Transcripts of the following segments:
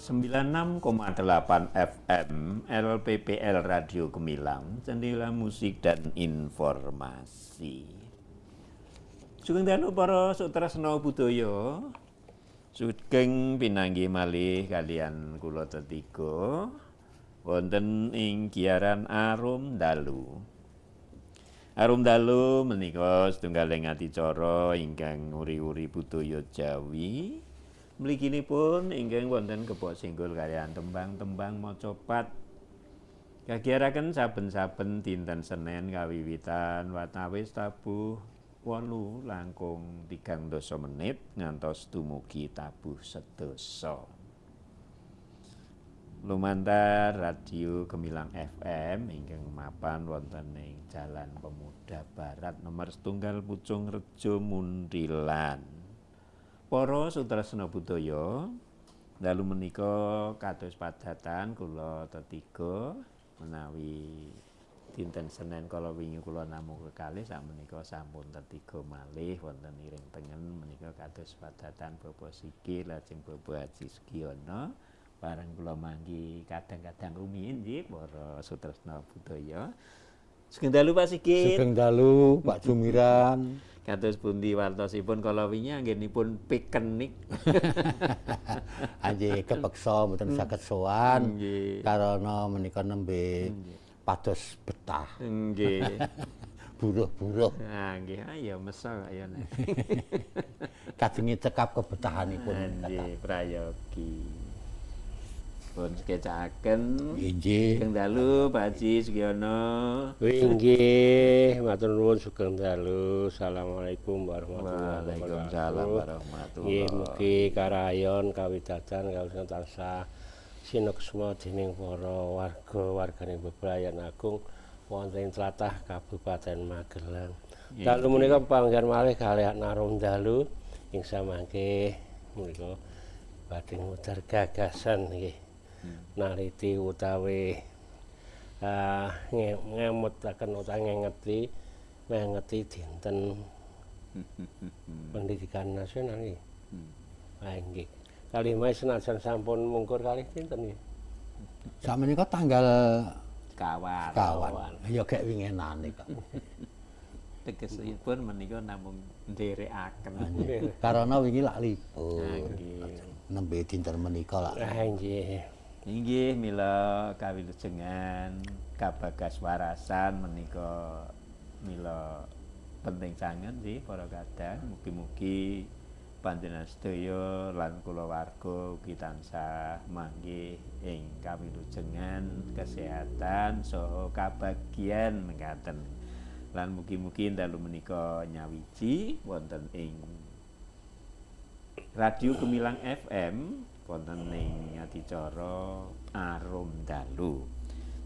96,8 FM LPPL Radio Gemilang, jendela musik dan informasi. Sugeng dalu para sutresna budaya. Sugeng pinanggih malih kaliyan kula tetiga wonten ing giaran Arum Dalu. Arum Dalu menika setunggaling adicara ingkang nguri-uri budaya Jawi. Mliginipun ingkang wonten kebok singgul kaliyan tembang-tembang macapat. Kagiaraken saben-saben dinten Senen kawiwitan watawis tabuh 8 langkung 30 menit ngantos dumugi tabuh 10. Lumantar Radio Gemilang FM ingkang mapan wonten ing Jalan Pemuda Barat nomor 1 Pucung Rejo Muntilan. Para sutresna budaya, dalu menika kados padatan kula tetiga menawi dinten Senen kala wingi kula namung kekalih, sakmenika sampun tetiga malih wonten iring tengen menika kados padatan Bapak Sigit lajeng Bapak Haji Sugiono. Bareng kula manggi kadang-kadang rumiyin nggih para sutresna budaya. Sugeng dalu Pak Sigit. Sugeng dalu Pak Jumiran. Kados pundi wartosipun kala wingi anggenipun pikenik? Anjih kepeksa mboten saged sowan karana menika nembe pados betah. Nggih. Buruh-buruh. Ah nggih, ayo mesa kaya nek. Kajenge cekap kebetahanipun. Nggih, prayogi. Pun sekecakaken. Nggih. Sugeng dalu Pak Haji Sugiono. Inggih, matur nuwun sugeng dalu. Assalamualaikum warahmatullahi wabarakatuh. Waalaikumsalam warahmatullahi. Nggih, mugi karayon kawidadan kawula tansah sineksma dening para warga-wargane Bebrayan Agung wonten ing tlatah Kabupaten Magelang. Dalu menika pepanggihan malih kalih Arum Dalu ing samangke menika badhe ngudar gagasan nggih. Naliti utawi ngemutaken utawi ngengeti dinten pendidikan nasional nggih. Ah nggih. Kalih Mei senajan sampun mungkur kalih dinten nggih. Sakmenika tanggal Kawan. Kawan. Ya gek wingenane kok. Tegesipun menika namung nderekaken. Karana wingi lak libur. Nggih. Nembe dinten menika lak. Ah nggih. Inggih mila kawilujengan kabagas warasan menika mila penting sanget sih para kadang, mugi-mugi panjenengan sedaya lan kulawarga ugi tansah manggih ing kawilujengan kesehatan saha kabagyan mekaten lan mugi-mugi dalu menika nyawiji wonten ing Radio Gemilang FM wonten ing adicara Arum Dalu.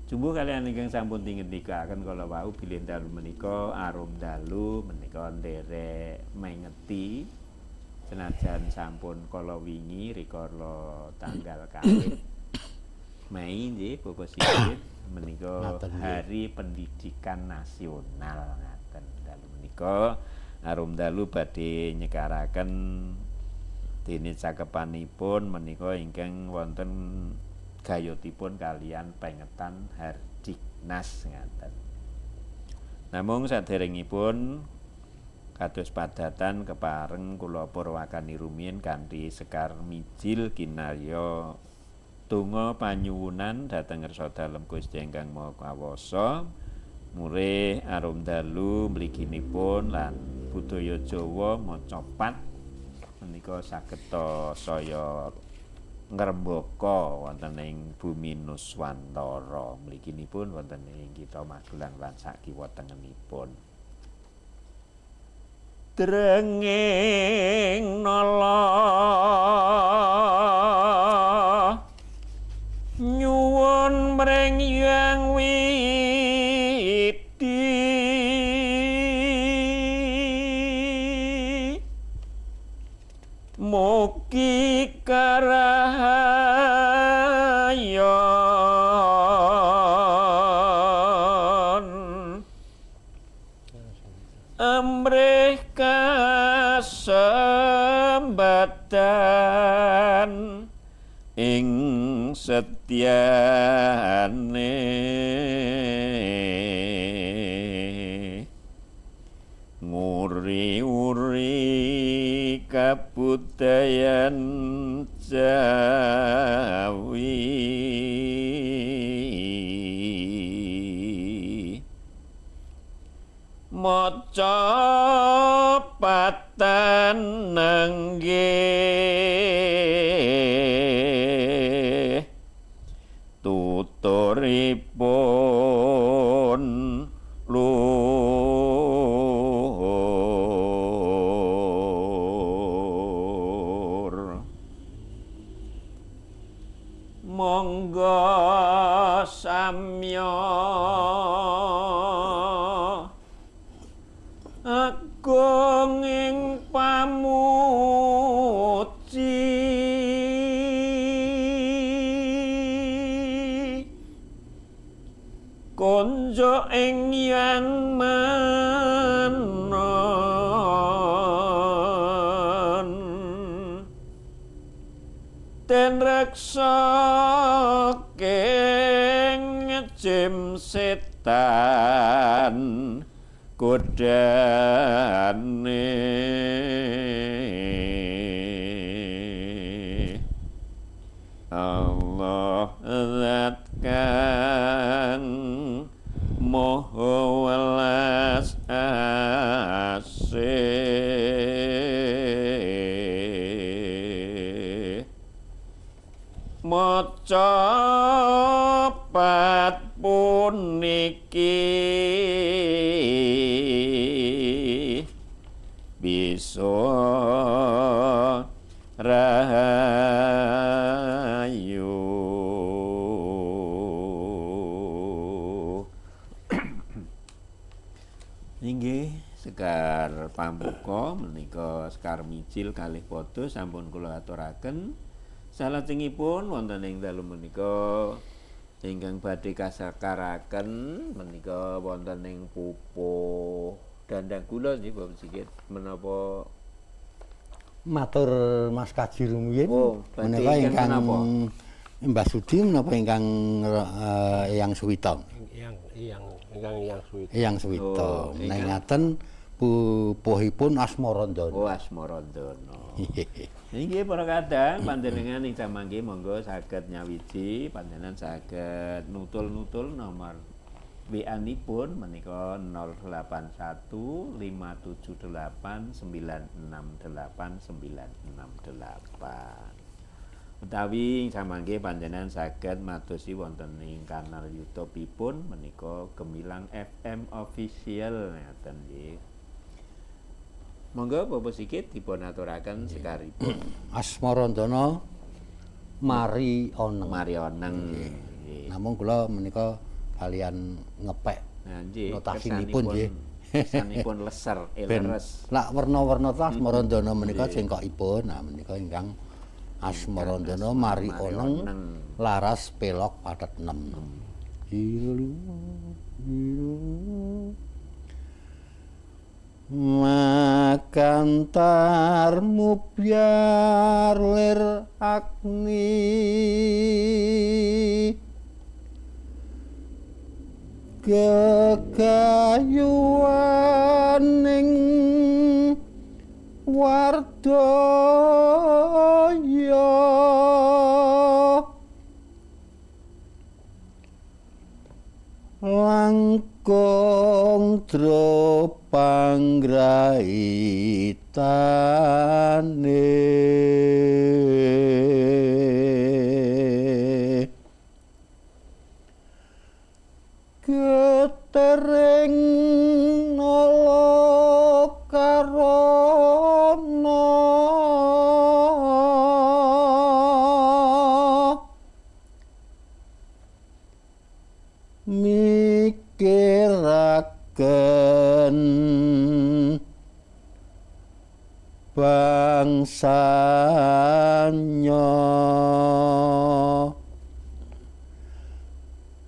Jumbuh kaliyan ingkang sampun tingendikaken kala wau bilih dalu menika Arum Dalu menika nderek mengeti senajan sampun kala wingi rikala tanggal kalih Mei nggih Bapak Sigit menika Hari Pendidikan Nasional ngaten. Dalu menika Arum Dalu badhe nyekaraken dene cakepanipun menika ingkang wonten gayutipun kaliyan pengetan Hardiknas ngaten. Namung saderengipun kados padatan kepareng kula purwakani rumiyin kanthi sekar mijil kinarya donga panyuwunan dhateng ngersa dalem Gusti ingkang Maha Kawasa murih Arum Dalu mliginipun lan budaya Jawa macapat menika saged saya ngrembaka wonten ing bumi Nuswantara mliginipun wonten ing kitha Magelang lan sakiwa tengenipun. Drenging nala nyuwun mring Hyang Widi mugi karahayon amrih kasembatan ing setyane nguri-uri kabudayan Jawi maca patan nangge tuturipun luhur monggo samya agung ing pamuji konjo ing yang manon den reksa keng jim setan godane Allah zat kang maha welas asih maca pat puniki bisa rahayu. Inggih sekar pambuka menika sekar mijil kalih padha sampun kula aturaken. Salajengipun wonten ing dalu menika ingkang badhe kasakaraken menika wonten ing pupuh dandang gula nggih Bapak Sigit menapa matur Mas Kaji rumiyin menika ingkang Mbah Sudi menapa ingkang Eyang Suwita Eyang Suwita Eyang Suwita nek ngaten pupuhipun Asmarandana. Oh Asmarandana. Inggih para kadang panjenengan ing samangke monggo saged nyawiji panjenengan saged nutul-nutul nomor WA-nipun menika 081 578 968 968. Utawi samangke panjenengan saged madosi wonten ing kanal YouTube-ipun menika Gemilang FM Official ngaten nggih. Monggo Bapak Sigit dipun aturaken sekaripun. Asmarandana mari oneng. Mari oneng. Namung kula menika kalian ngepek notasinipun nggih. Kesanipun leser leres. Lak werna-werna ta Asmarandana menika cengkokipun. Nah menika ingkang Asmarandana mari oneng laras pelok pathet 6. Makantar mubyar lir agni kekayuaning wardaya langkung panggraitane ketering nala karana mikiraken bangsanya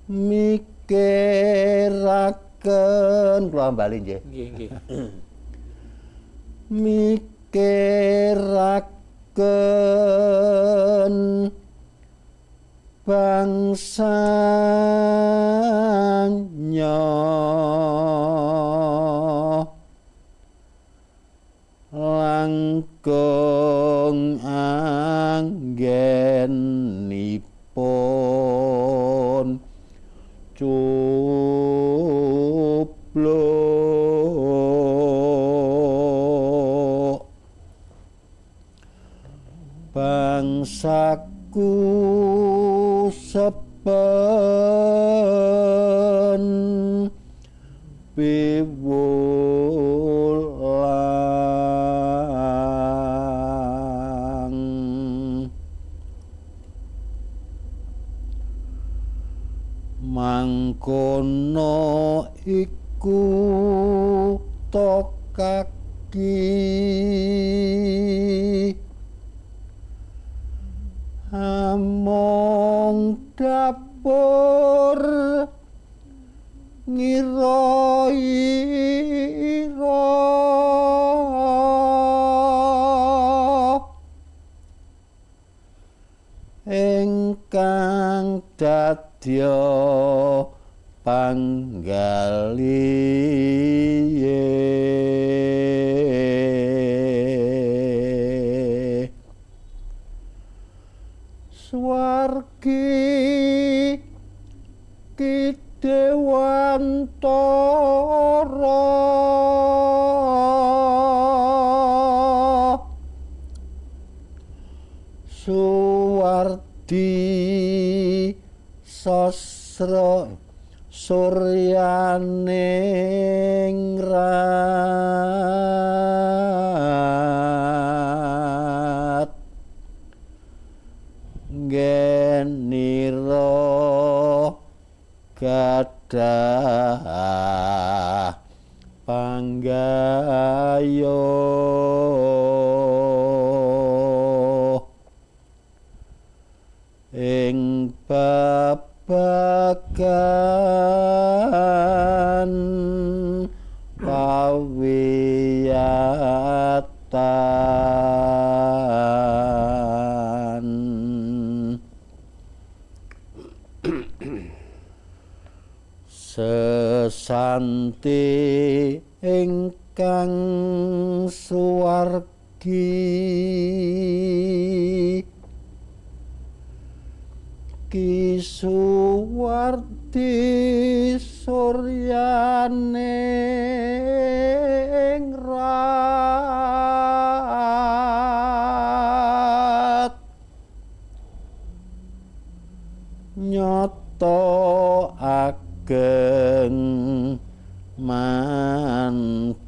mikiraken kula bali nggih nggih nggih mikiraken bangsanya langkung anggenipun cupluk bangsaku sepen piwulang mangkono iku to kaki among dapur ngira-ira ingkang dadya panggalihe swargi Ki Dewantara Suwardi Sasra Suryaning rat genira gadah panggayo ing babagan pawiyatan sesanti ingkang suwargi Ki Suwardi Suryaning rat nyata ageng manfaate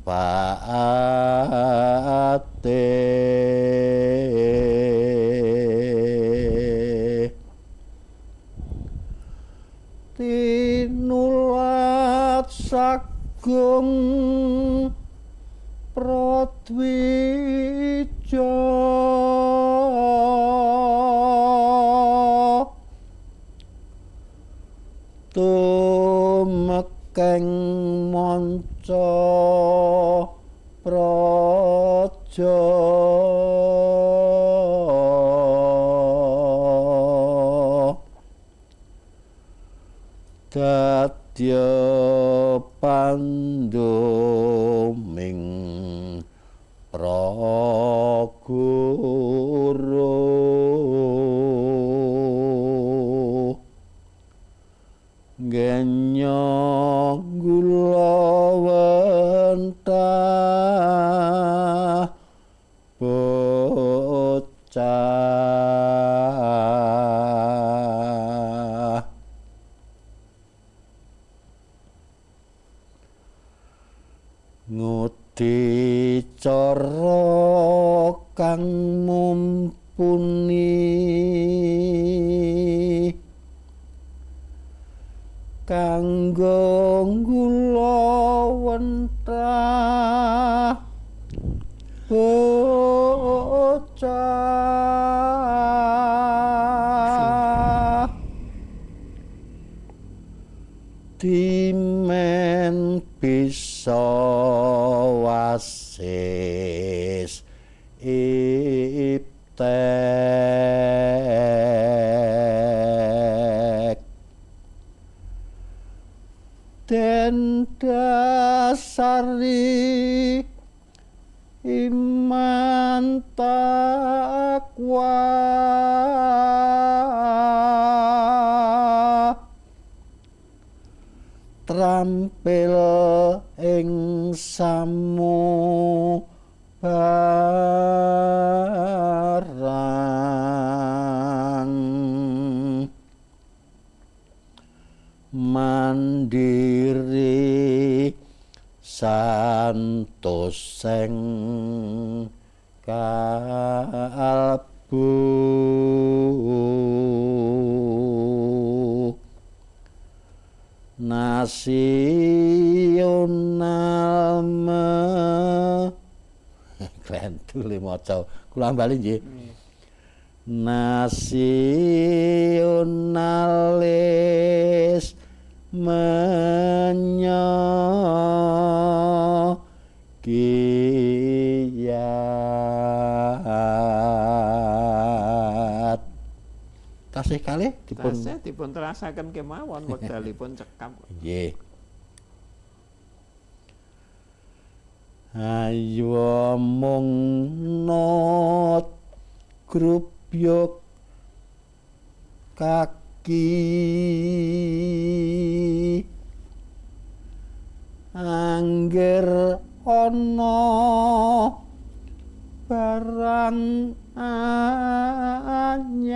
tinulat sagung pradwija tumekeng manca praja dadya panduming praguru genya gula wentah bocah ngudi cara kang mumpuni kanggo gula wentah bocah dimen bisa wasis ipten. Den dasari iman takwa trampil ing samu barang mandiri santoseng kalbu nasional klentu le maca kula ambali nggih nasionalis menyo kiat tasih kalih dipun tasih dipun terasaken kemawon wekdalipun cekap nggih. Ayo mung not grubyuk kaki angger ana barang anyar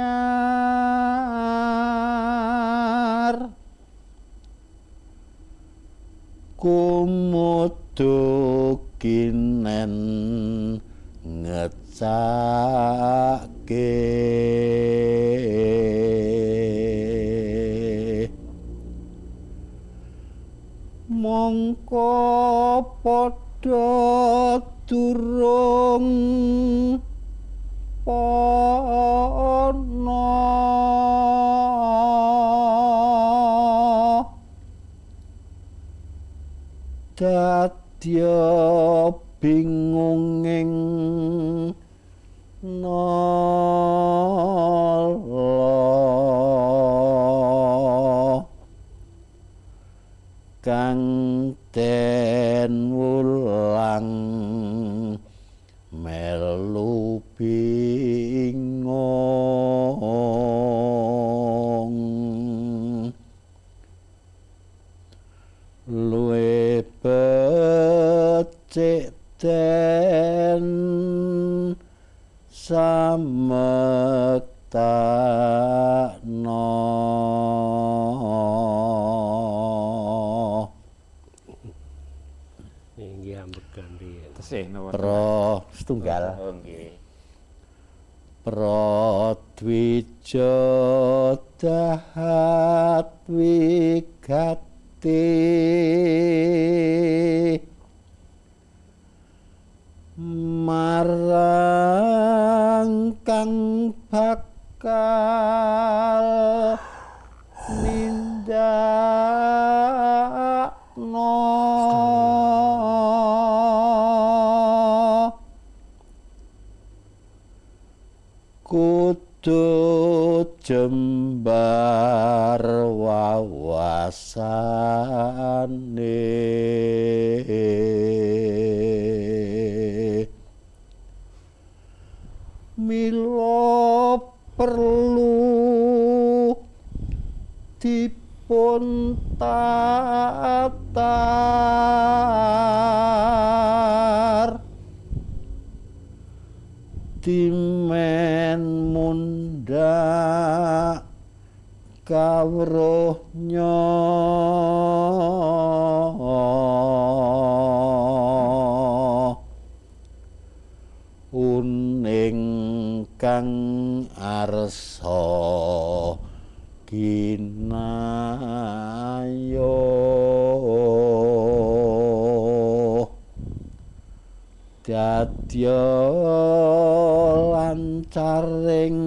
kumudu kinen ngecake mongko padha durung ana dadya bingunging nala kang den wulang melu bingung luwe becik den samektakna. Inggih ambegan riyen. Tesih napa? Pra setunggal. Oh nggih. Pradwija dahat wigati marang kang bakal nindakno kudu jembar wawasane mila perlu dipun tatar dimen mundhak kawruhnya uning kang arsa ginayo dadya lancaring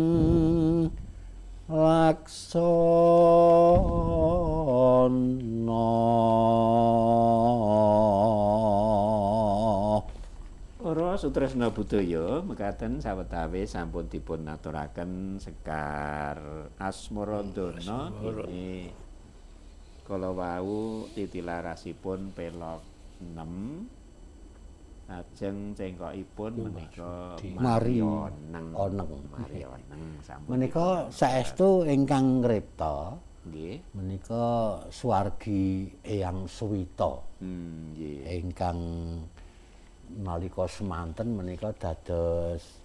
laksana. Para sutresna budaya mekaten sawetawis sampun dipun aturaken Sekar Asmarandana dene Kala wau titilarasipun pelog 6. Lajeng cengkokipun menika Mari Oneng. Oneng. Mari Oneng sampun. Menika saestu ingkang ngripta nggih. Menika swargi Eyang Suwita. Nggih. Ingkang nalika semanten menika dados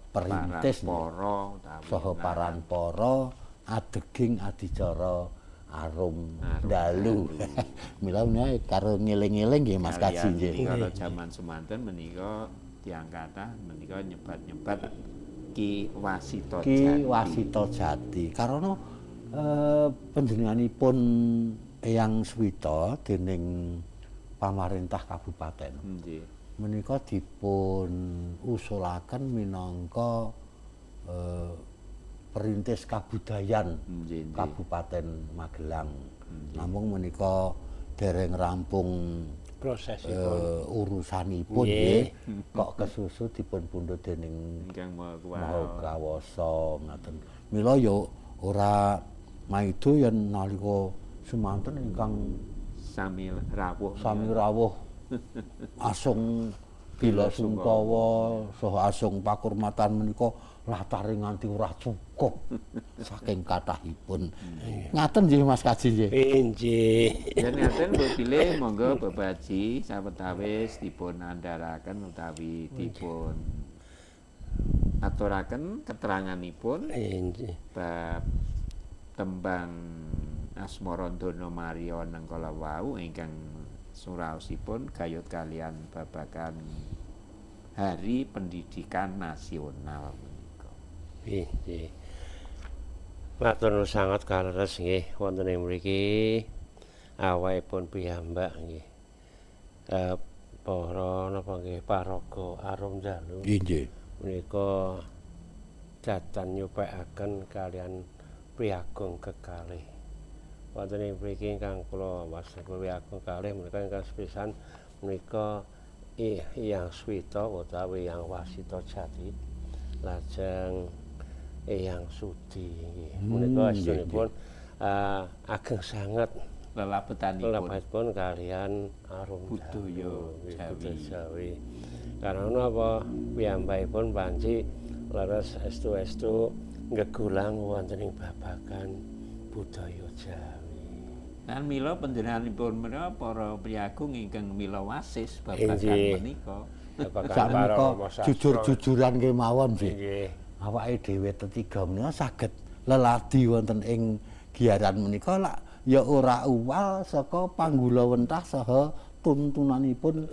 perintis para saha paranpara adeging adicara arum dalu. Mila menika karo ngeling-eling nggih Mas Kaji nggih. Menika jaman semanten menika tiyang kathah menika nyebat-nyebat Ki Wasita Jati. Ki Wasita Jati. Karena panjenenganipun Eyang Suwita dening pamarentah kabupaten. Nggih. Menika dipun usulaken minangka perintis kabudayan Kabupaten Magelang. Namung menika dereng rampung prosesipun urusanipun nggih. Kok kesusu dipun pundhut dening Ingkang Maha Kawasa ngaten. Mila ya ora maido yen nalika semanten ingkang sami rawuh asung bila sungkawa saha asung pakurmatan menika latare nganti ora cukup saking kathahipun. Ngaten nggih Mas Kaji nggih. Inggih. Yen ngaten mbok bilih monggo bebaji sawetawis dipun andharaken utawi dipun aturaken keteranganipun inggih bab tembang Asmarandana Marioneng kala wau ingkang suraosipun gayut kalian babagan Hari Pendidikan Nasional menika. Nggih. Matur nuwun sanget kaleres nggih wonten ing mriki awakipun piyambak nggih. Para napa nggih paraga arum dalu. Nggih. Menika datan nyupekaken kalian priyagung kekalih. Wonten ing mriki ingkang kula wastani priyagung kalih menika ingkang sepisan menika Eyang Suwita utawi Eyang Wasita Jati lajeng Eyang Sudi nggih. Menika estunipun ageng sanget lelabetanipun kalian arum budaya Jawi. Karena napa piyambakipun panci leres estu-estu ngegulang wonten ing babagan budaya Jawi. Lan mila panjenenganipun menika para priyagung ingkang mila wasis babagan menika. Babagan jujur-jujuran kemawon nggih. Awake dhewe tetiga menika saged leladi wonten ing giaran menika lak ya ora uwal saka panggulawentah saha tuntunanipun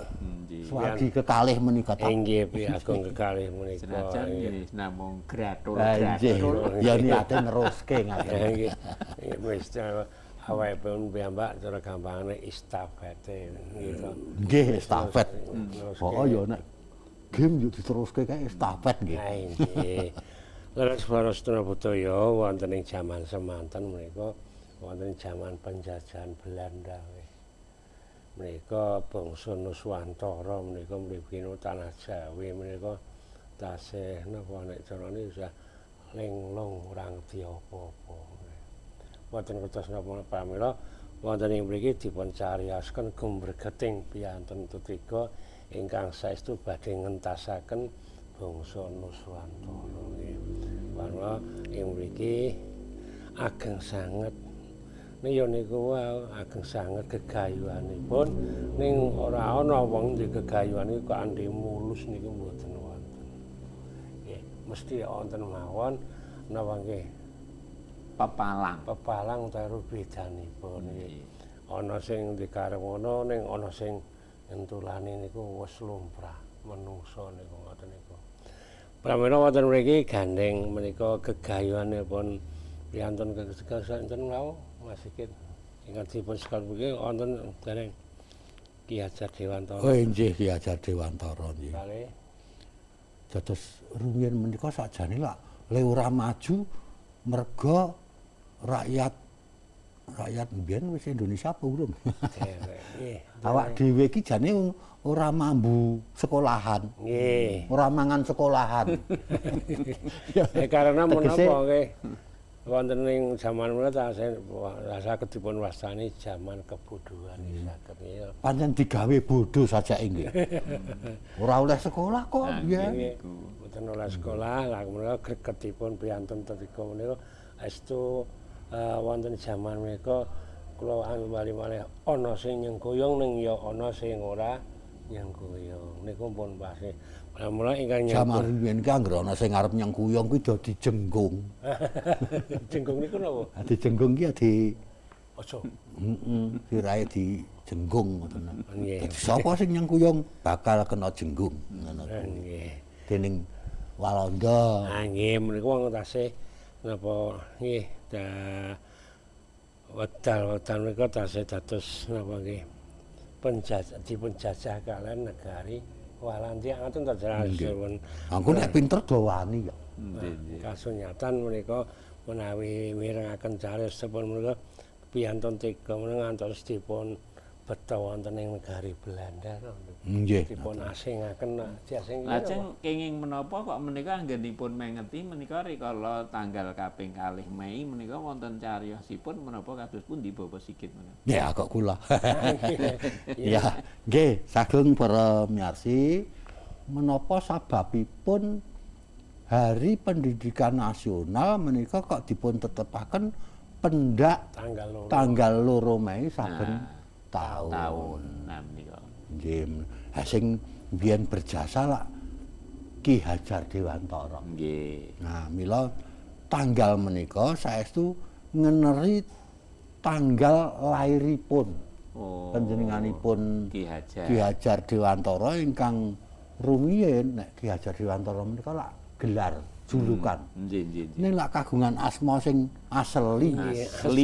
swargi kekalih menika ta. Inggih priyagung kekalih menika. Senajan nggih namung gratul-gratul. Ya niate neruske ngaten. Nggih. Wis awakipun piyambak cara gampangane estafete gitu. Nggih, estafet. Oh ya nek game yo diteruske kae estafet nggih. Nggih. Leres para sedaya budaya wonten ing jaman semanten menika wonten jaman penjajahan Belanda. Menika bangsa Nuswantara menika mlebino tanah Jawi menika tasih napa nek carane usah linglung ora ngerti apa-apa. Wonten kertas napa pramila wonten ing mriki dipun cariyosken gumregeting piantun tetiga ingkang saestu badhe ngentasaken bangsa Nuswantara nggih. Pramila ing mriki ageng sanget ning ya niku wae ageng sanget gegayuhanipun ning ora ana wong di gegayuhan iki kok andhe mulus niku mboten wonten. Nggih, mesti wonten mawon napa nggih pepalang utawi bedanipun nggih. Ana sing dikarep ngono ning ana sing entulane niku wis lumrah menungsa niku ngoten niku. Pramila wonten mriki gandeng menika gegayuhanipun priyantun kegasan wau Mas Sigit ingkang dipun sekar mriki wonten dereng Ki Hajar Dewantara. Oh nggih Ki Hajar Dewantara nggih. Kalih dados rumiyin menika sakjane lak le ora maju merga rakyat mbiyen wis Indonesia apa urung? Nggih. Awak dhewe iki jane ora mambu sekolahan. Nggih. Ora mangan sekolahan. Ya karena menapa nggih. Wonten ing jaman menika tasih saged dipun wastani jaman kebodohan saged ya. Pancen digawe bodho sajake nggih. Ora oleh sekolah kok biyen. Niku mboten oleh sekolah, lha menika gregetipun priyantun tetiga menika estu wonten jaman menika kula anu bali malih ana sing nyengkuyung ning ya ana sing ora nyengkuyung. Niku pun pasti. Mula ingkang jaman riyen ki anggere ana sing arep nyengkuyung kuwi dadi jenggung. Jenggung niku napa? Dijenggung ki ya di aja. Heeh, sirahe dijenggung ngoten. Nggih. Dadi sapa sing nyengkuyung bakal kena jenggung ngono kuwi. Nggih. Dening Walanda. Ah nggih menika wong tasih napa nggih wekdal-wekdal menika tasih dados napa nggih penjajah dipunjajah kalian negari Walandi ngaten ta jenengan. Aku nek pinter do wani ya. Kasunyatan menika menawi mirengaken cariyosipun menika piyantun tiga menika ngantos dipun beta wonten ing negari Belanda. Nggih. Dipun asingaken diasing. Lajeng kenging menapa kok menika anggenipun mengeti menika rikala tanggal kaping 2 Mei menika wonten cariyosipun menapa kados pundi Bapak Sigit menika? Ya kok kula. Ya, nggih, sagung para miyarsi menapa sababipun Hari Pendidikan Nasional menika kok dipun tetepaken pendak tanggal 2 Mei saben tahun. Nah menika. Nggih. Ha sing biyen berjasa lak Ki Hajar Dewantara. Nggih. Nah, mila tanggal menika saestu ngeneri tanggal lairipun. Oh. Panjenenganipun Ki Hajar. Ki Hajar Dewantara ingkang rumiyin nek Ki Hajar Dewantara menika lak gelar julukan. Nggih, nggih, nggih. Ning lak kagungan asma sing asli. Asli.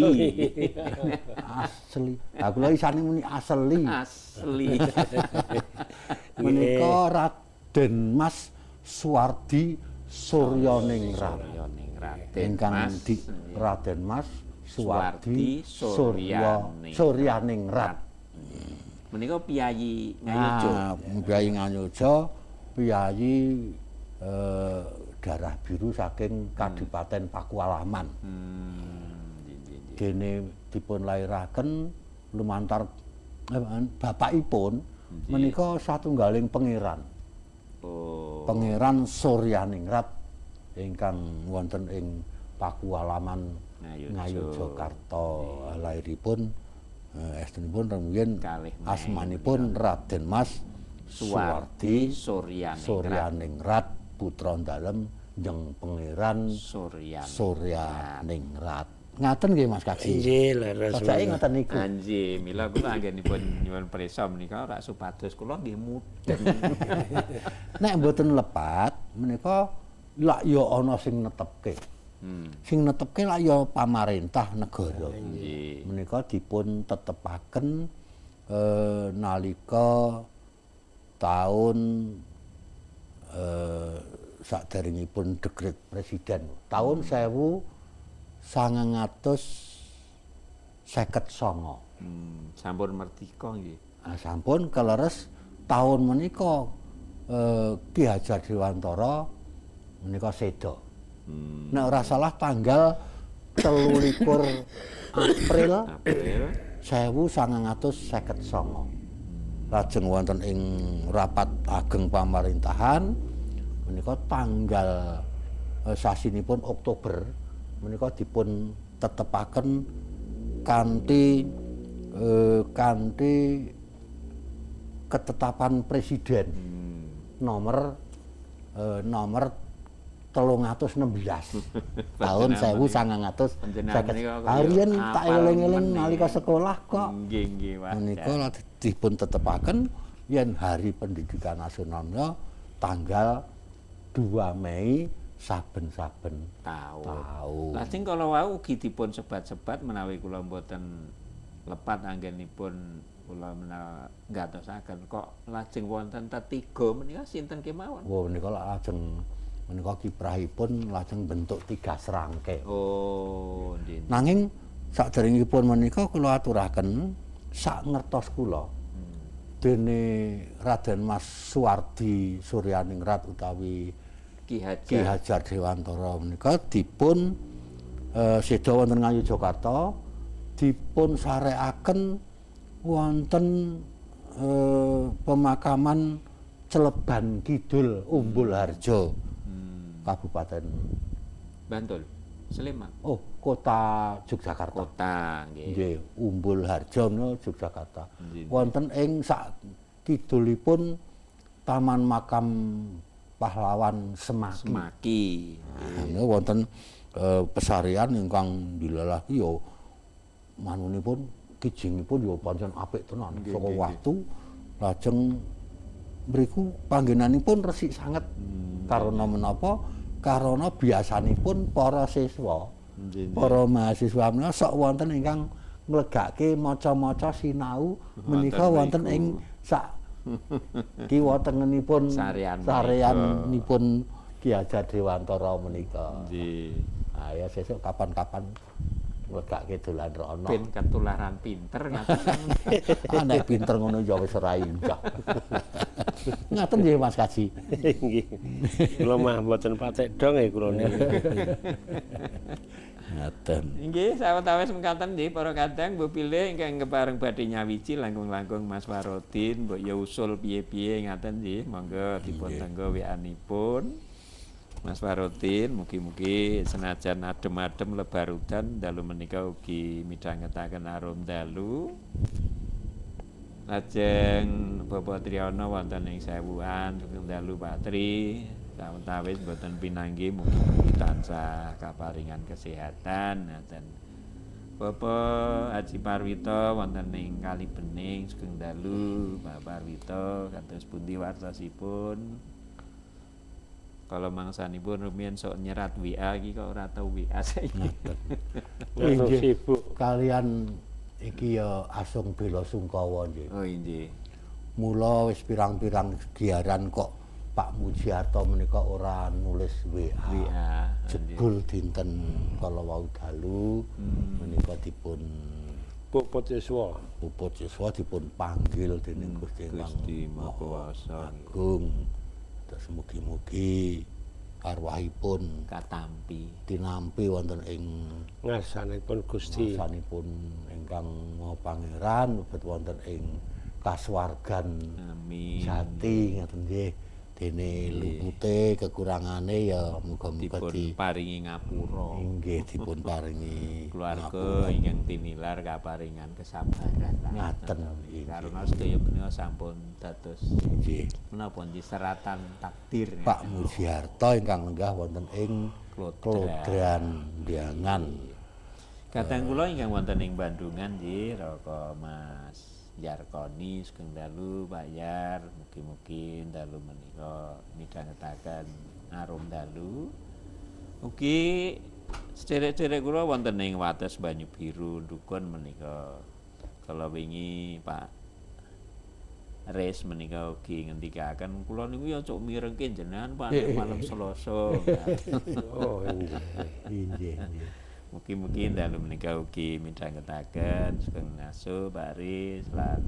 Asli. Ha kula isane muni asli. Asli. Menika Raden Mas Suwardi Suryaningrat. Suryaningrat. Ingkang Mas di Raden Mas Suwardi Suryaningrat. Suryaningrat. Menika piyayi Ngayogya. Nah, piyayi Ngayogya, piyayi darah biru saking Kadipaten Pakualaman. Dene dipun lairaken lumantar bapakipun menika satunggaling pangeran. Oh. Pangeran Suryaningrat ingkang wonten ing Pakualaman Ngayogyakarta. Lairipun estunipun rumiyin asmanipun Raden Mas Suwardi Suryaningrat putra dalem njeng Pangeran Suryaningrat. Ngaten nggih Mas Kaji? Nggih, leres. Sajake ngoten niku. Nggih, mila kula anggenipun nyuwun prisa menika ora supados kula nggih mudeng. Nek mboten lepat menika lak ya ana sing netepke. Sing netepke lak ya pamarentah negara. Nggih. Menika dipun tetepaken nalika taun saderengipun dekret presiden tahun 1959. Sampun merdika nggih. Ah, sampun keleres tahun menika Ki Hajar Dewantara menika seda. Nek ora salah tanggal 23 April 1959. Lajeng wonten ing rapat ageng pamarintahan menika tanggal sasinipun Oktober menika dipun tetepaken kanthi kanthi ketetapan presiden nomor nomor 316 tahun 1950. Harian tak eling-eling nalika sekolah kok. Nggih, nggih, Pak. Menika dipun tetepaken yen Hari Pendidikan Nasional tanggal 2 Mei saben-saben taun. Lajeng kala wau ugi dipun sebat-sebat menawi kula mboten lepat anggenipun kula menawi ngatosaken kok lajeng wonten tetiga menika sinten kemawon? Wah, menika lajeng menika kiprahipun lajeng bentuk 3 serangke. Oh, nggih. Nanging saderengipun menika kula aturaken sak ngertos kula. Dene Raden Mas Suwardi Suryaningrat utawi Ki Hajar, Ki Hajar Dewantara menika dipun Seda wonten Ngayogyakarta dipun sarekaken wonten pemakaman Celeban Kidul Umbulharjo. Kabupaten Bantul, Sleman. Oh, Kota Yogyakarta. Kota nggih. Nggih, Umbulharjo menika Yogyakarta. Nggih. Wonten ing sak kidulipun Taman Makam Pahlawan Semaki. Semaki. Nah, wonten pesarian ingkang dilalaki ya manunipun kijingipun ya pancen apik tenan saka watu lajeng mriku panggenanipun resik sanget. Karena menapa? Karena biasanipun para siswa, para mahasiswa menika sok wonten ingkang nglegake maca-maca sinau menika wonten ing sak kiwa tengenipun sareanipun Ki Hajar Dewantara menika. Nggih. Ah ya sesuk kapan-kapan nglegake dolan rono. Ben ketularan pinter ngaten. Ah nek pinter ngono ya wis ora indah. Ngaten nggih Mas Kaji. Nggih. Kula mah mboten patek dong ya kula niku. Ngaten. Nggih, sawetawis mekaten nggih para kadang mbok pilih ingkang kepareng badhe nyawiji langkung-langkung Mas Warodin mbok ya usul piye-piye ngaten nggih, monggo dipun tenggo WA-nipun. Mas Warodin mugi-mugi senajan adem-adem lebar udan dalu menika ugi midhangetaken arum dalu. Lajeng Bapak Triyono wonten ing Sewuan sugeng dalu Pak Tri. Sawetawis mboten pinanggih mugi-mugi tansah kaparingan kesehatan ngaten. Bapak Haji Parwito wonten ing Kali Bening sugeng dalu Pak Parwito kados pundi wartosipun. Kalau mangsanipun rumiyin sok nyerat WA iki kok ora tau WA saiki. Nggih sibuk. Kalian iki ya asung bela sungkawa nggih. Oh inggih. Mula wis pirang-pirang giaran kok Pak Mujiarto menika ora nulis WA. WA. Jebul dinten kala wau dalu menika dipun puput yuswa. Puput yuswa dipun panggil dening Gusti Gusti Maha Kuwasa Agung. Terus mugi-mugi arwahipun katampi tinampi wonten ing ngarsanipun Gusti. Ngarsanipun ingkang Maha Pangeran mlebet wonten ing kasuwargan. Amin. Jati ngaten nggih. Dene lupute kekurangane ya muga-muga dipun paringi ngapura. Inggih dipun paringi keluarga ingkang tinilar kaparingan kesabaran. Ngaten karena sedaya menika sampun dados nggih menapa nggih seratan takdir. Pak Mujiarto ingkang lenggah wonten ing Klodran Ndiangan. Kadang kula ingkang wonten ing Bandungan nggih Raka Mas Yarkoni sugeng dalu Pak Yar, mugi-mugi dalu menika midhangetaken arum dalu. Ugi sederek-sederek kula wonten ing wates Banyu Biru Dukun menika. Kala wingi Pak Res menika ugi ngendikaken kula niku ya cuk mirengke jenengan Pak malam Selasa. Oh inggih. Inggih. Mugi-mugi dalu menika ugi midhangetaken sugeng ngaso Pak Riz lan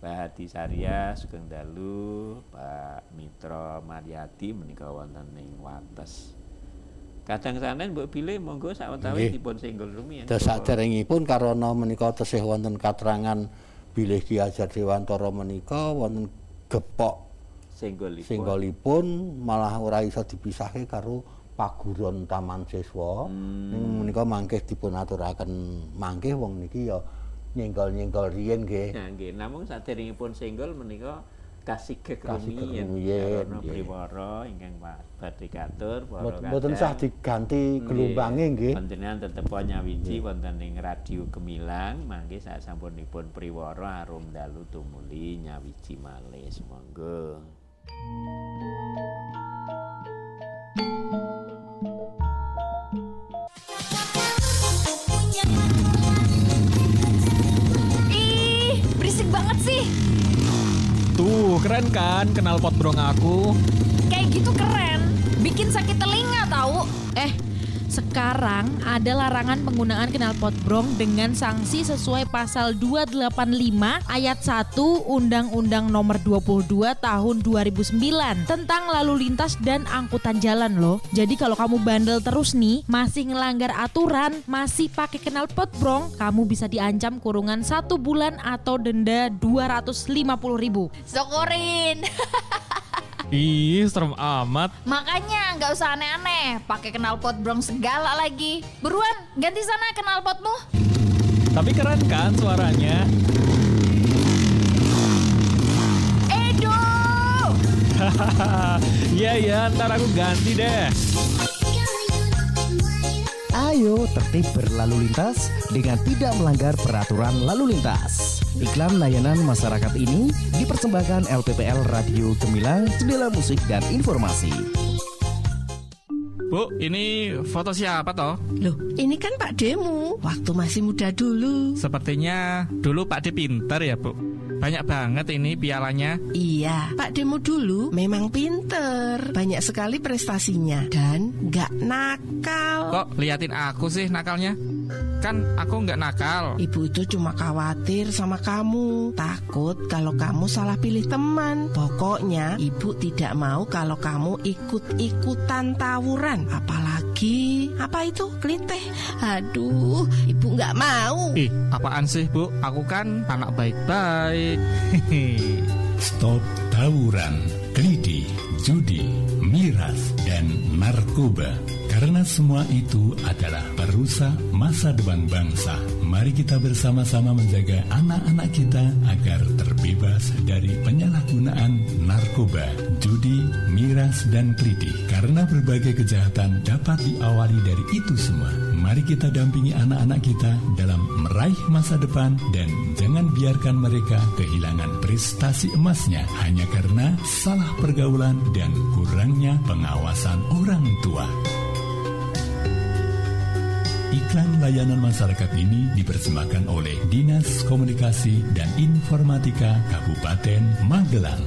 Pak Hadi Sarya sugeng dalu Pak Mitra Mariadi menika wonten ing wates. Kadang sanen mbok bilih monggo sawetawis dipun senggol rumiyin. Saderengipun karana menika tesih wonten katrangan bilih Ki Hajar Dewantara menika wonten gepok senggolipun. Senggolipun malah ora iso dipisahke karo paguron Taman Siswa. Ning menika mangke dipun aturaken mangke wong niki ya nyenggol-nyenggol riyin nggih. Nah nggih, namung saderengipun senggol menika kasigek rumiyin karena priwara ingkang badhe katur para mboten sah diganti gelombange nggih. Panjenengan tetep nyawiji wonten ing Radio Gemilang mangke sasampunipun priwara arum dalu tumuli nyawiji malih monggo. Ih, berisik banget sih. Tuh, keren kan kenal pot brong aku? Kayak gitu keren, bikin sakit telinga tahu. Sekarang ada larangan penggunaan knalpot brong dengan sanksi sesuai pasal 285 ayat 1 Undang-Undang Nomor 22 Tahun 2009 tentang lalu lintas dan angkutan jalan loh. Jadi kalau kamu bandel terus nih, masih ngelanggar aturan, masih pakai knalpot brong, kamu bisa diancam kurungan 1 bulan atau denda 250.000. Syukurin. Ih, serem amat. Makanya nggak usah aneh-aneh, pakai knalpot brong segala lagi. Buruan, ganti sana knalpotmu. Tapi keren kan suaranya? Edo! Iya ya, ntar aku ganti deh. Ayo tertib berlalu lintas dengan tidak melanggar peraturan lalu lintas. Iklan layanan masyarakat ini dipersembahkan LPPL Radio Gemilang, jendela musik dan informasi. Bu, ini foto siapa toh? Loh, ini kan Pak Demu, waktu masih muda dulu. Sepertinya dulu Pak D pinter ya, Bu. Banyak banget ini pialanya. Iya, Pak Demu dulu memang pinter. Banyak sekali prestasinya dan nggak nakal. Kok liatin aku sih nakalnya? Kan aku nggak nakal. Ibu itu cuma khawatir sama kamu. Takut kalau kamu salah pilih teman. Pokoknya ibu tidak mau kalau kamu ikut-ikutan tawuran. Apalagi, apa itu? Klitih. Aduh, ibu nggak mau. Ih, apaan sih, Bu? Aku kan anak baik-baik. Stop tawuran, klitih, judi, miras, dan narkoba. Karena semua itu adalah perusak masa depan bangsa. Mari kita bersama-sama menjaga anak-anak kita agar terbebas dari penyalahgunaan narkoba, judi, miras, dan klitih. Karena berbagai kejahatan dapat diawali dari itu semua. Mari kita dampingi anak-anak kita dalam meraih masa depan dan jangan biarkan mereka kehilangan prestasi emasnya hanya karena salah pergaulan dan kurangnya pengawasan orang tua. Iklan layanan masyarakat ini dipersembahkan oleh Dinas Komunikasi dan Informatika Kabupaten Magelang.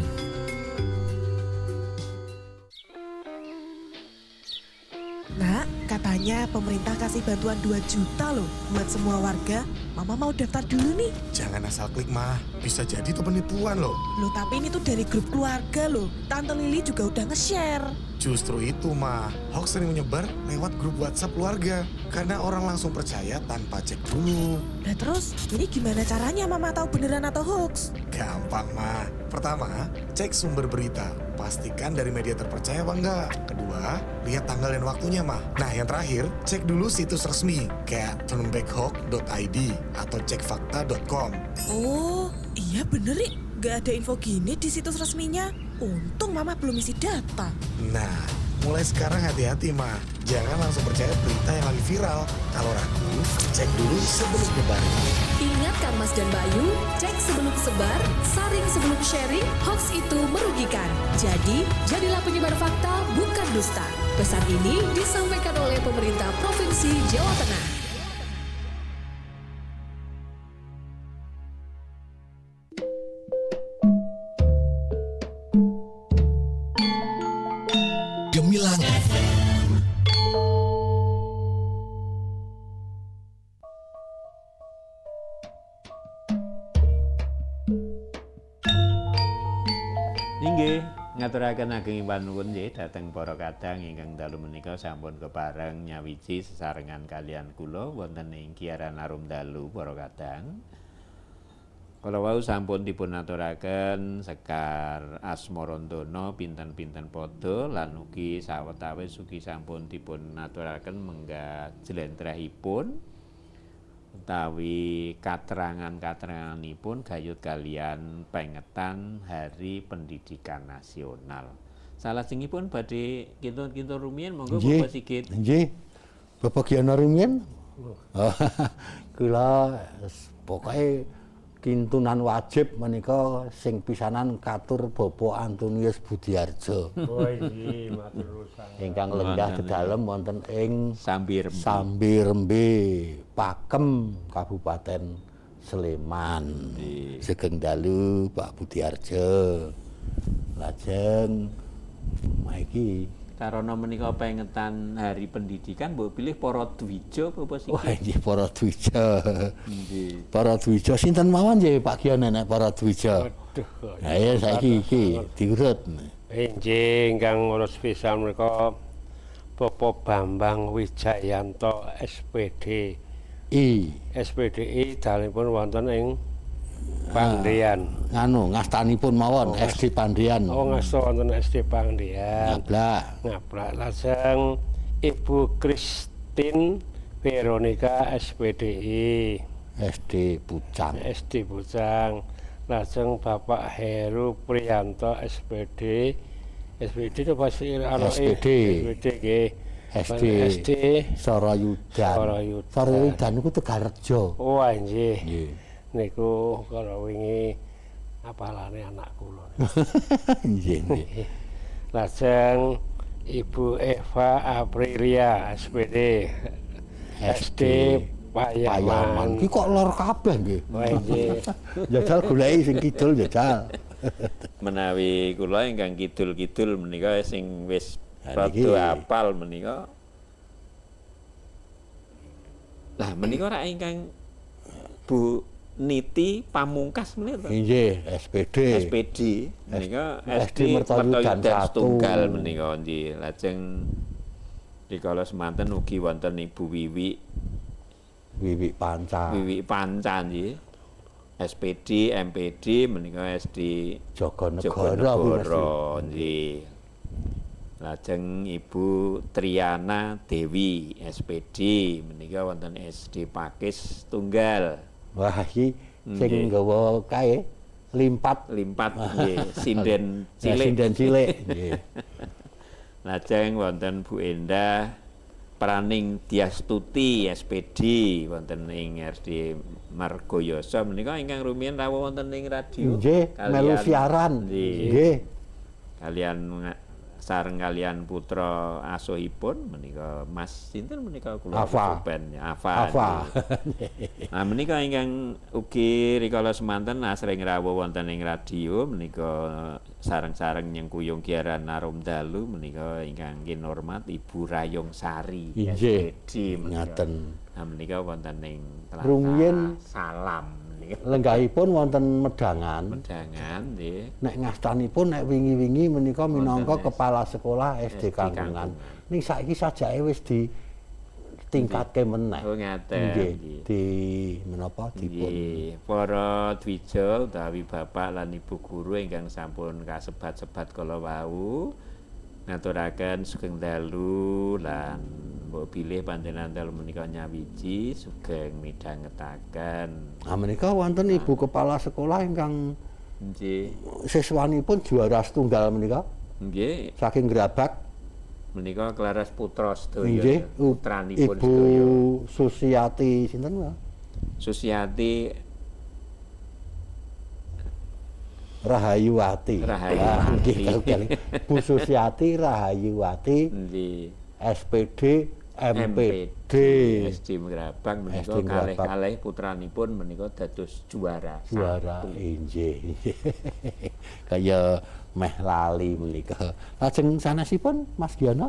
Nak, katanya pemerintah kasih bantuan 2 juta loh buat semua warga. Mama mau daftar dulu nih. Jangan asal klik, Mah. Bisa jadi itu penipuan loh. Loh, tapi ini tuh dari grup keluarga loh. Tante Lili juga udah nge-share. Justru itu, Mah. Hoax sering menyebar lewat grup WhatsApp keluarga. Karena orang langsung percaya tanpa cek dulu. Nah terus, ini gimana caranya Mama tahu beneran atau hoax? Gampang, Mah. Pertama, cek sumber berita. Pastikan dari media terpercaya apa enggak. Kedua, lihat tanggal dan waktunya, Mah. Nah, yang terakhir, cek dulu situs resmi kayak turnbackhoax.id atau cekfakta.com. Oh, iya bener, Rik. Gak ada info gini di situs resminya. Untung Mama belum isi data. Nah, mulai sekarang hati-hati, Ma. Jangan langsung percaya berita yang lagi viral. Kalau ragu, cek dulu sebelum nyebarin. Ingat Kang Mas dan Bayu, cek sebelum sebar, saring sebelum sharing, hoax itu merugikan. Jadi, jadilah penyebar fakta, bukan dusta. Pesan ini disampaikan oleh pemerintah Provinsi Jawa Tengah. Gemilang FM. Inggih, ngaturaken ageng panuwun nggih dhateng para kadang ingkang dalu menika sampun kepareng nyawiji sesarengan kalian kula wonten ing Kiaran Arum Dalu para kadang. Kala wau sampun dipun aturaken Sekar Asmarandana pinten-pinten padha lan ugi sawetawis ugi sampun dipun aturaken menggah jlentrehipun utawi katerangan-kateranganipun gayut kalian pengetan Hari Pendidikan Nasional. Salajengipun badhe kinten-kinten rumiyin monggo Bapak Sigit. Nggih. Bapak Giana rumiyin. Kula pokoke kintunan wajib menika sing pisanan katur Bapak Antonius Budiarjo. Oh inggih, matur nuwun sanget. Ingkang lenggah dedalem wonten ing Sambirembe. Sambirembe, Pakem, Kabupaten Sleman. Sugeng dalu Pak Budiarjo. Lajeng iki Karana menika pengetan Hari Pendidikan mbok pilih para dwija apa sih? Wah, nggih para dwija. Nggih. Para dwija sinten mawon nggih Pak Giyono nek para dwija. Waduh. Ayo saiki iki diurut. Inggih ingkang ngurus pisan menika Bapak Bambang Wijayanto SPD. I. SPDI dalemipun wonten ing Pandean. Nganu ngastanipun mawon SD Pandean. Oh, ngasta wonten SD Pandean. Ngablak. Ngablak. Lajeng Ibu Christine Veronica SPDI. SD Pucang. SD Pucang. Lajeng Bapak Heru Priyanto SPD. SPD itu pasti SPD. SPD nggih. SD SD Sarayudan. Sarayudan. Sarayudan niku Tegalrejo. Oh, nggih. Nggih. Niku kala wingi apalane anak kula. Nggih, nggih. Lajeng Ibu Eva Aprilia SPD. SD Payaman. Payaman. Ki kok lor kabeh nggih. Wah, nggih. Jajal goleki sing kidul jajal. Menawi kula ingkang kidul-kidul menika sing wis Nah, niki. rada apal menika. Lah menika rak ingkang Bu Niti Pamungkas menika. Nggih, SPD. SPD menika SD Mertoyudan setunggal menika nggih. Lajeng rikala semanten ugi wonten Ibu Wiwi Wiwi Panca. Wiwi Panca nggih. SPD, MPD menika SD Jogonegoro Jogonegoro nggih. Lajeng Ibu Triana Dewi SPD menika wonten SD Pakis Tunggal. Wah, iki sing nggawa kae limpat limpat nggih, sinden cilik. Sinden cilik nggih. Lajeng wonten Bu Endah Praning Diastuti SPD wonten ing SD Margoyoso menika ingkang rumiyin rawuh wonten ing radio. Nggih, melu siaran. Nggih. Kalian sareng kalian putra asuhipun menika Mas sinten menika kula Afa. kesupen Afa. Afa. Nah menika ingkang ugi rikala semanten asring rawuh wonten ing radio menika sareng-sareng nyengkuyung giaran Arum Dalu menika ingkang kinormat Ibu Rayong Sari. Inggih. SPD menika. Ngaten. Nah menika wonten ing tlatah Rumiyin Salam menika. Lenggahipun wonten Medangan. Medangan nggih. Nek ngastanipun nek wingi-wingi menika minangka Wonten kepala sekolah SD Kangkungan. Ning saiki sajake wis ditingkatke meneh. Oh ngaten. Nggih, di menapa dipun Nggih, para dwija utawi bapak lan ibu guru ingkang sampun kasebat-sebat kala wau ngaturaken sugeng dalu lan mbok bilih panjenengan dalu menika nyawiji sugeng midhangetaken. Nah menika wonten ibu kepala sekolah ingkang Nggih. siswanipun juara setunggal menika. Nggih. Saking Grabag. Menika Klaras putra sedaya. Nggih, putranipun Ibu sedaya. Susiati sinten Pak? Susiati Rahayuwati. Rahayuwati. Nggih, kali. Bu Susiati Rahayuwati. Nggih. SPD MPD. SD Grabag menika SD Grabag. kalih-kalih putranipun menika dados juara. Juara injih. Kaya meh lali menika. Lajeng sanesipun Mas Giyono.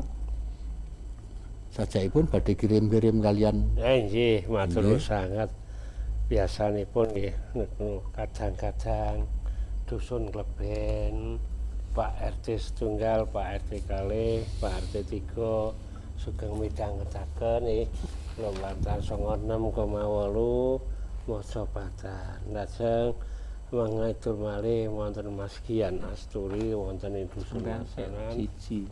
Sajakipun badhe kirim-kirim kalian. Nggih, matur nuwun Nggih. sangat. Biasanipun nggih niku kadang-kadang dusun Kleben, Pak RT setunggal, Pak RT kalih, Pak RT 3 sugeng midhangetaken nggih lumantar 96,8 Mojopatan. Lajeng mangidul malih wonten Mas Gian Asturi wonten ing dusun Masaran. Siji.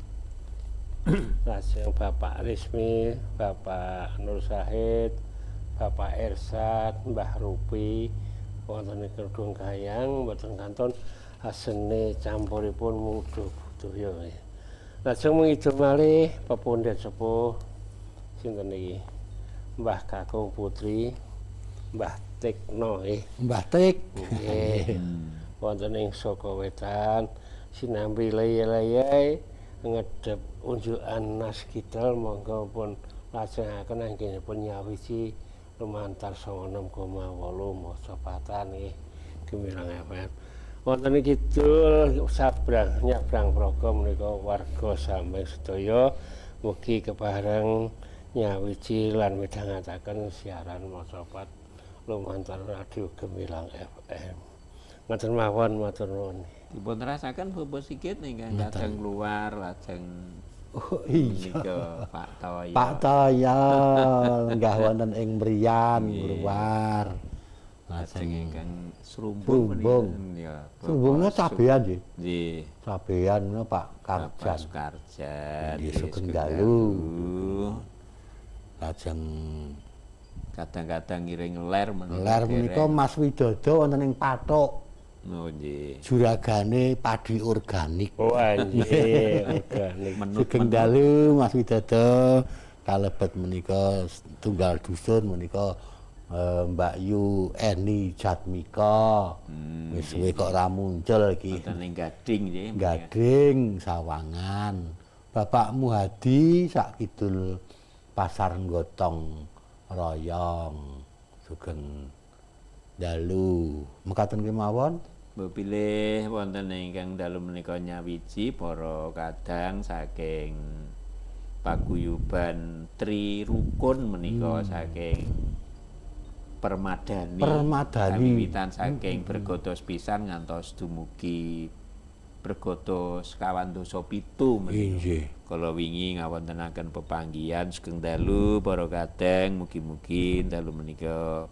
Lajeng Bapak Rismi, Bapak Nur Sahid, Bapak Ersat, Mbah Rupi wonten ing Kedung Gayang mboten kantun asene campuripun muda budaya. Lajeng mengidul malih pepundhen sepuh sinten iki? Mbah Kakung Putri, Mbah Tekno nggih. Mbah Tik. Nggih. Wonten ing Saka Wetan sinambi leye-leye ngedhep unjukan Nas Kidal monggo pun lajengaken anggenipun nyawiji lumantar 96,8 Mojopatan nggih Gemilang FM. Wonten kidul sabrang nyabrang progo menika warga sami sedaya mugi kepareng nyawiji lan midhangetaken siaran macapat lumantar Radio Gemilang FM. Ngoten mawon matur nuwun. Dipun rasaken Bapak Sigit ingkang kadang keluar lajeng. Oh iya. Pak Toyo. Pak Toyo lenggah wonten ing Mriyan keluar. Lajeng ingkang Srumbung menika. Srumbungnya cabean nggih. Nggih. Cabean menika Pak Karjan. Pak Karjan. Nggih sugeng dalu. Lajeng kadang-kadang ngiring ler menika. Ler menika Mas Widodo wonten ing Pathuk. Oh nggih. Juragane padi organik. Oh nggih, organik. Sugeng dalu Mas Widodo. Kalebet menika tunggal dusun menika Mbak Yu Eni Jatmika. Wis suwe kok ora muncul iki. Wonten ing Gading nggih. Gading Sawangan. Bapak Muhadi sak kidul Pasar Gotong Royong. Sugeng dalu. Mekaten kemawon. Mbok pilih wonten ingkang dalu menika nyawiji para kadang saking paguyuban Tri Rukun menika saking Permadani. Permadani. Wiwitan saking Bergodo sepisan ngantos dumugi Bergodo 97 menika. Nggih. Kala wingi ngawontenaken pepanggihan sugeng dalu para kadang mugi-mugi dalu menika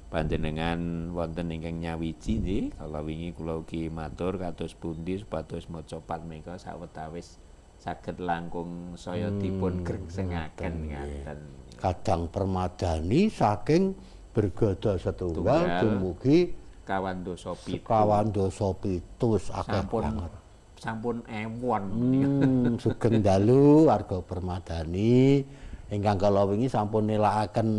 panjenengan wonten ingkang nyawiji nggih. Kala wingi kula ugi matur kados pundi supados maca pat menika sawetawis saged langkung saya dipun grengsengaken ngaten. Kadang Permadani saking Bergodo setunggal dumugi 97. 97 akeh banget. Sampun ewon. Sugeng dalu warga Permadani ingkang kala wingi sampun nelakaken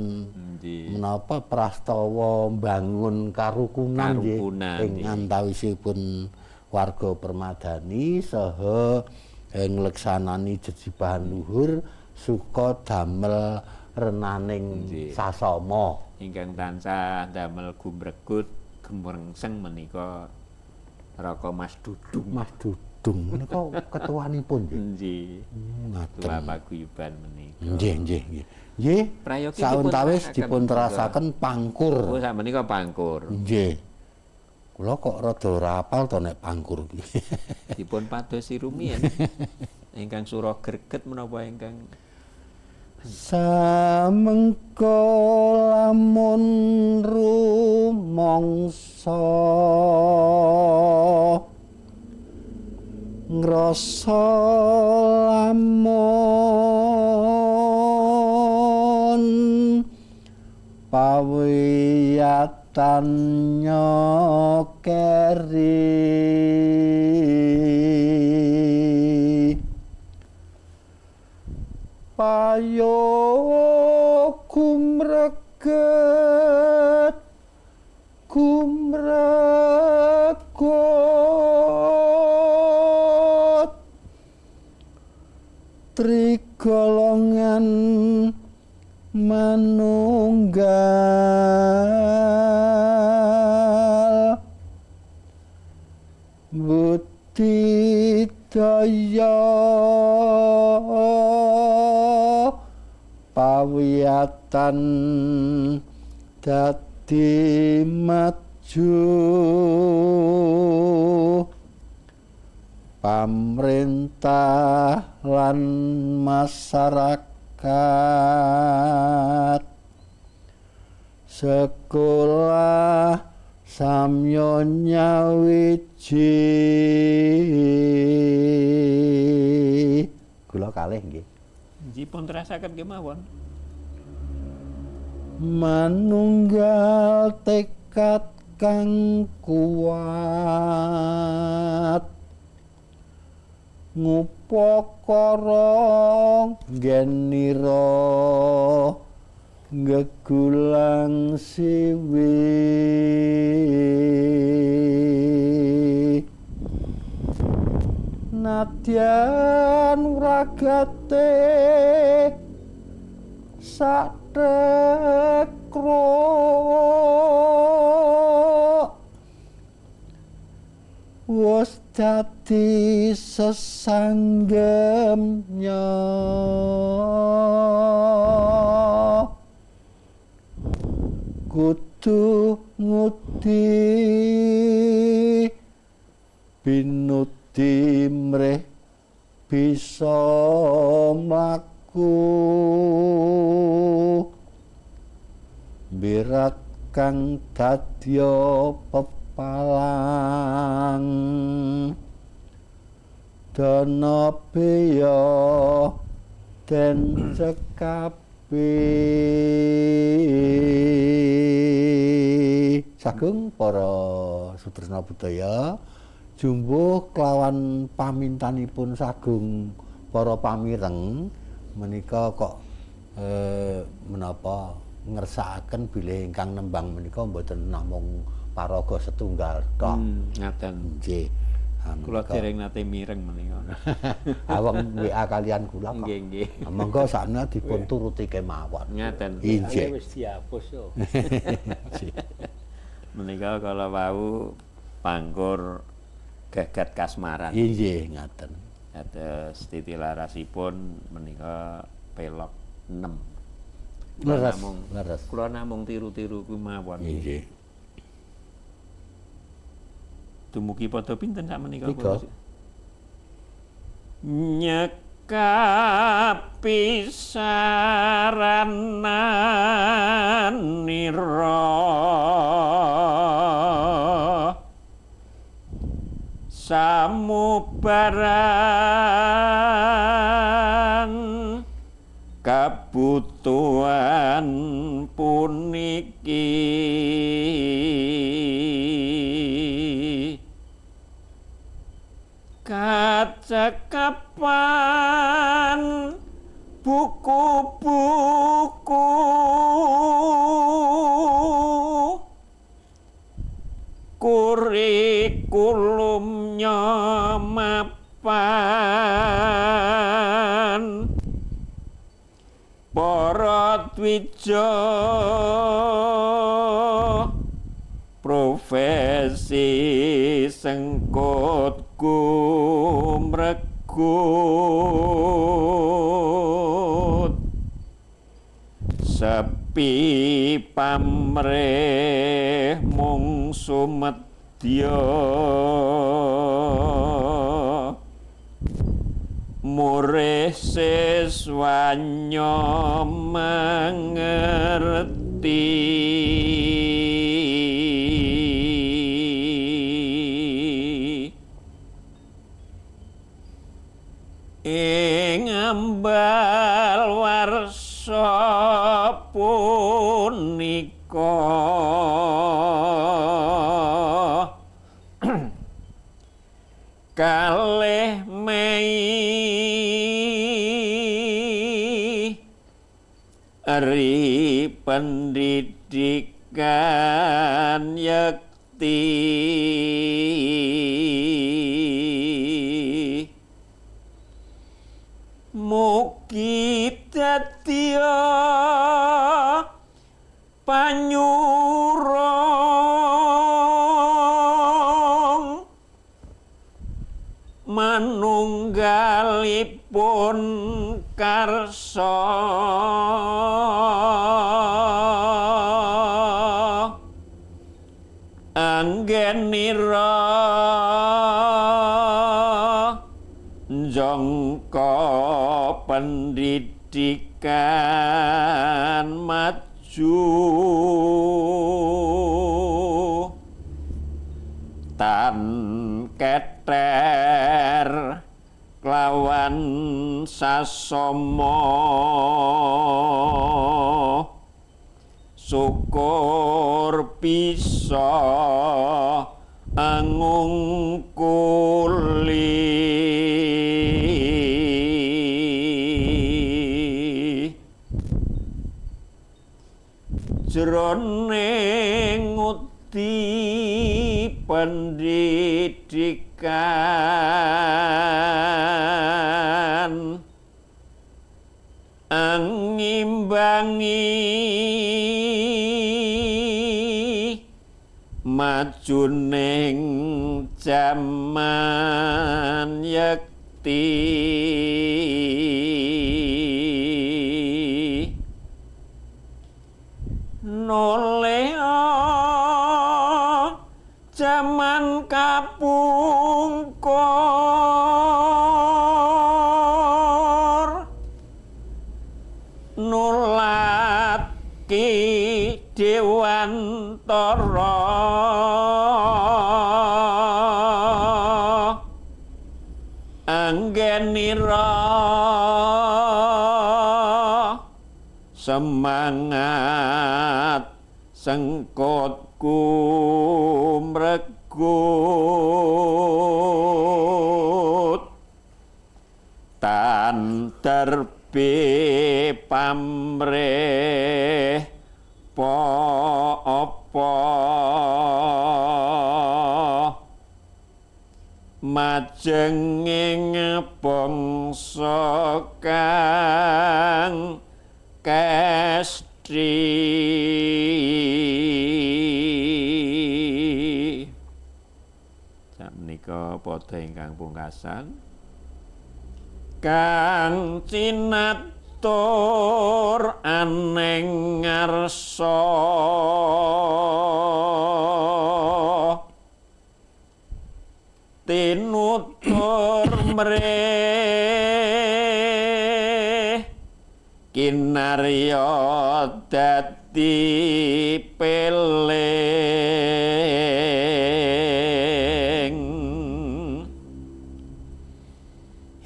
menapa prastawa mbangun karukunan nggih ing antawisipun warga Permadani saha ngleksanani jejibahan luhur suka damel renaning sasama ingkang tansah damel gumregut gemrengseng menika Raka Mas Dudung. Mas Dudung menika ketuanipun nggih. Nggih. Ketua paguyuban menika. Nggih, nggih, nggih. Nggih. Sauntawis dipun terasaken pangkur. Oh, sak menika pangkur. Nggih. Kula kok rada ora apal to nek pangkur iki. Dipun padosi rumiyin. Ingkang sura greget menapa ingkang samengko lamun rumangsa ngrasa lamun pawiyatan nyokeri payo kumreget kumregot trigolongan manunggal budidaya pawiyatan dadi maju pamrentah lan masyarakat sekolah samya nyawiji. Kula kalih nggih. Dipun terasaken kemawon. Manunggal tekad kang kuat ngupakara nggenira ngegulang siwi nadyan wragate satekro dadi sesanggemnya kudu ngudi binudi mrih bisa mlaku birat kang dadya pepalang dana beya den cekapi. Sagung para sutresna budaya jumbuh kelawan pamintanipun sagung para pamireng menika kok menapa ngersakaken bilih ingkang nembang menika mboten namung paraga setunggal tok. Ngaten. Nggih. Kula dereng nate mireng menika. Awong WA kalian kula kok. Nggih, nggih. Monggo sakmenika dipun turuti kemawon. Ngaten. Inggih. Wis dihapus yo. Menika kala wau pangkur gagat kasmaran. Inggih, ngaten. Dados titi larasipun menika pelok 6. Leres, leres. Kula namung tiru-tiru kuwi mawon. Inggih. Dumugi padha pinten sak menika? 3. Nyekapi sarananira samubarang kabutuhan puniki kacekapan buku-buku kurikulumnya mapan para dwija profesi sengkut gumregut sepi pamrih mung sumedya murih siswanya mengerti. Ing ambal warsa punika kalih Mei ri pendidikan yekti mugi dadiya panyurung manunggalipun karsa anggenira jangka pendidikan maju tan keter kelawan sasama syukur bisa angungkuli. Jroning ngudi pendidikan angimbangi Majuning jaman yekti noleh jaman kapungkur nulat Ki Dewantara anggenira semangat sengkot kumregut tan terbi pamrih apa majenging bangsa kang kestri. Sakmenika padha ingkang pungkasan kang cinatur aneng ngarsa tinutur mrih kinarya dadi peling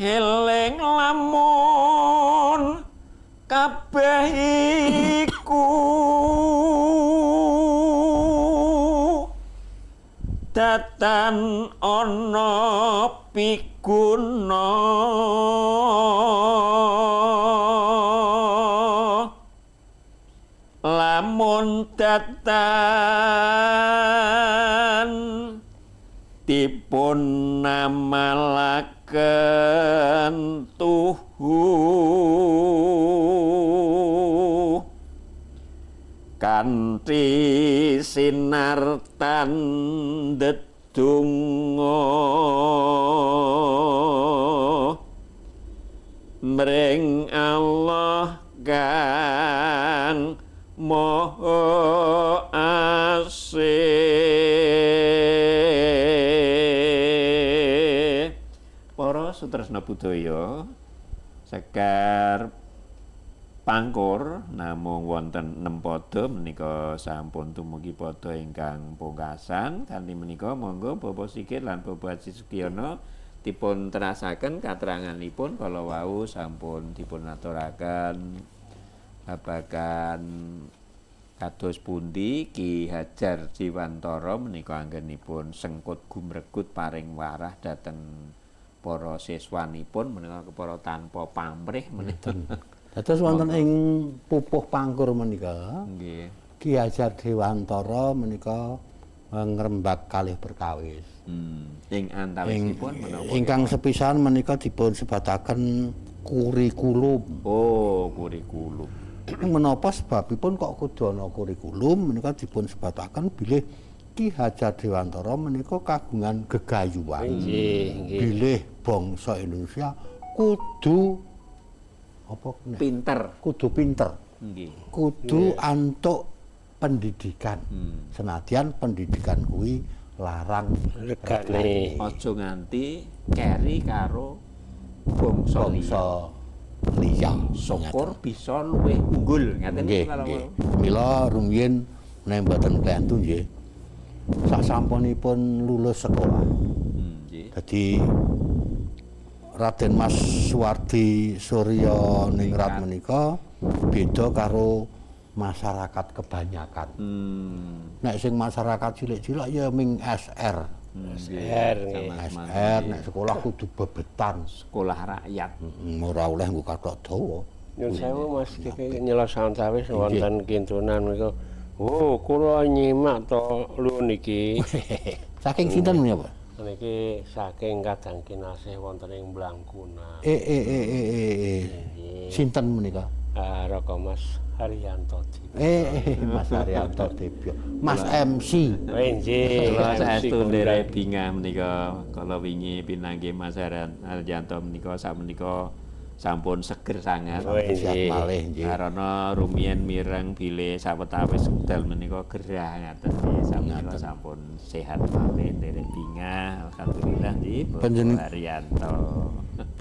eling lamun kabeh iku datan ana piguna lamun datan dipun namalaken tuhu kanthi sinar tan dedonga mring Allah kang Maha Asih. Para sutresna budaya, sekar pangkur namung wonten 6 pada menika sampun tumugi pada ingkang pungkasan. Kanthi menika monggo Bapak Sigit lan Bapak Haji Sugiono dipun terasaken kateranganipun kala wau sampun dipun aturaken babagan kados pundi Ki Hajar Dewantara menika anggenipun sengkut gumregut paring warah dhateng para siswanipun menika kepara tanpa pamrih menika. Dados wonten ing pupuh pangkur menika nggih Ki Hajar Dewantara menika ngrembak kalih perkawis. Ing antawisipun menapa? Ingkang sepisan menika dipun sebataken kurikulum. Oh, kurikulum. Menapa sebabipun kok kudu ana kurikulum menika dipun sebataken bilih Ki Hajar Dewantara menika kagungan gegayuhan. Nggih, nggih. Bilih bangsa Indonesia kudu apa pinter, kudu pinter. Nggih. Kudu antuk pendidikan. Senadyan pendidikan kuwi larang regane. Aja nganti keri karo bangsa liya. Syukur bisa luwih unggul ngaten niku kalau. Mila rumiyin nek mboten klentu nggih. Sasampunipun lulus sekolah. Nggih. Dadi Raden Mas Suwardi Surya Ningrat menika beda karo masyarakat kebanyakan. Nek sing masyarakat cilik-cilik ya ming SR. SR nggih. SR nek sekolah kudu bebetan, sekolah rakyat. Ora oleh nggo kathok dawa. Nyun sewu Mas iki nyela sawis wonten kintunan menika. Oh, kula nyimak to lho niki. Saking sinten menika, Pak? Niki saking kadang kinasih wonten ing Blangkuna. Sinten menika? Raka Mas Haryanto Dibyo. Mas Haryanto Dibyo. Mas MC. Nggih. Kula saestu nderek bingah menika kala wingi pinanggih Mas Haryanto menika sakmenika sampun seger sangat. Sehat malih nggih. Karena rumiyin mireng bilih sawetawis wekdal menika gerah ngaten nggih. Sakmenika sampun sehat malih nderek bingah. Alhamdulillah nggih Bapak Haryanto.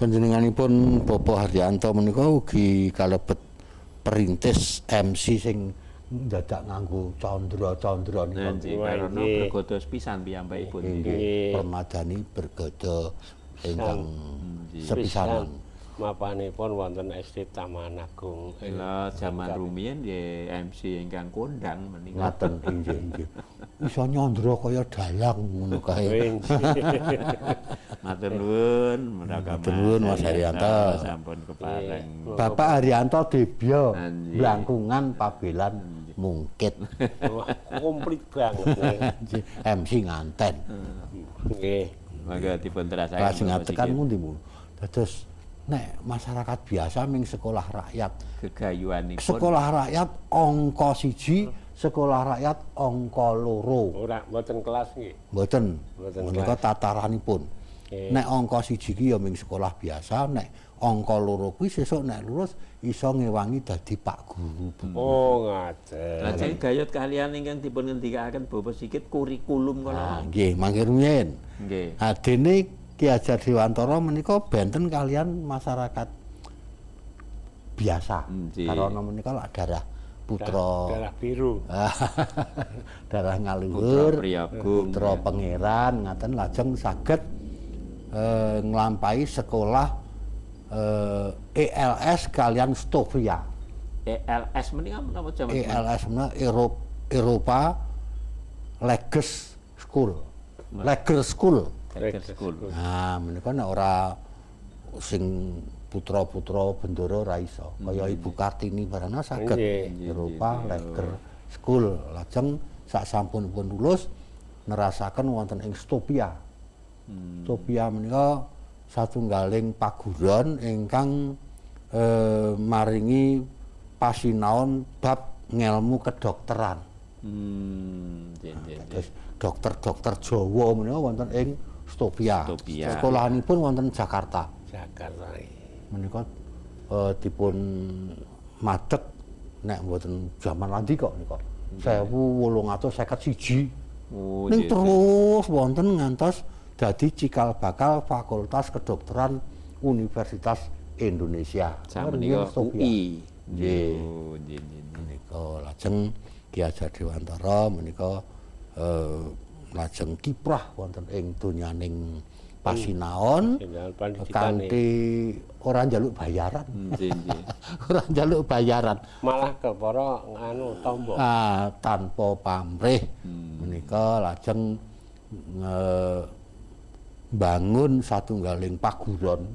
Panjenenganipun Bapak Haryanto menika ugi kalebet perintis MC sing dadak nganggo candra-candra nika. Nggih, karena bergodo pisan piyambakipun. Nggih, permadani bergodo ingkang sepisanan. Mapanipun wonten SD Taman Agung. Lha jaman rumiyin nggih MC ingkang kondang menika. Ngaten inggih inggih. Iso nyandra kaya dalang ngono kae. Matur nuwun, matur nuwun Mas Haryanto. Sampun kepareng. Bapak Haryanto Dibyo, Blangkungan Pabelan Mungkit. Wah, komplit banget. MC nganten. Nggih. Mangga dipun terasaken. Lajeng tekan pundi, Bu? Dados nek masyarakat biasa ming sekolah rakyat gegayuhanipun. Sekolah rakyat angka 1, sekolah rakyat angka 2. Ora mboten kelas nggih. Mboten. Menika tataranipun. Nek angka 1 ki ya ming sekolah biasa, nek angka 2 kuwi sesuk nek lulus iso ngewangi dadi pak guru. Oh, ngaten. Lajeng gayut kalian ingkang dipun ngendikaaken Bapak Sigit kurikulum kala. Nggih, mangke rumiyin. Nggih. Ha dene Ki Hajar Dewantara menika benten kalian masyarakat biasa. Karena menika lak darah putra darah biru. Darah ngaluhur, putra pangeran ngaten lajeng saged nglampahi sekolah ELS kalian Stovia. ELS menika menapa jaman? ELS menika Eropa Leges School. Leger School. Leger School. Nah, menika nek ora sing putra-putra bendara ora iso. Kaya Ibu Kartini barana saged Eropa Leger School. Lajeng sak sampunipun lulus nerasaken wonten ing Stopia. Stopia menika satunggaling paguron ingkang maringi pasinaon bab ngelmu kedokteran. Terus dokter-dokter Jawa menika wonten ing Stopia. Sekolahanipun wonten Jakarta. Jakarta. Menika dipun madeg nek mboten jaman landi kok nika. 1851. Oh, ning terus wonten ngantos dadi cikal bakal Fakultas Kedokteran Universitas Indonesia. Samenika UI. Nggih. Menika lajeng Ki Hajar Dewantara menika lajeng kiprah wonten ing donyaning pasinaon kanthi ora njaluk bayaran. Ora njaluk bayaran. Malah kepara nganu tombo. Tanpa pamrih. Menika lajeng bangun satunggaling paguron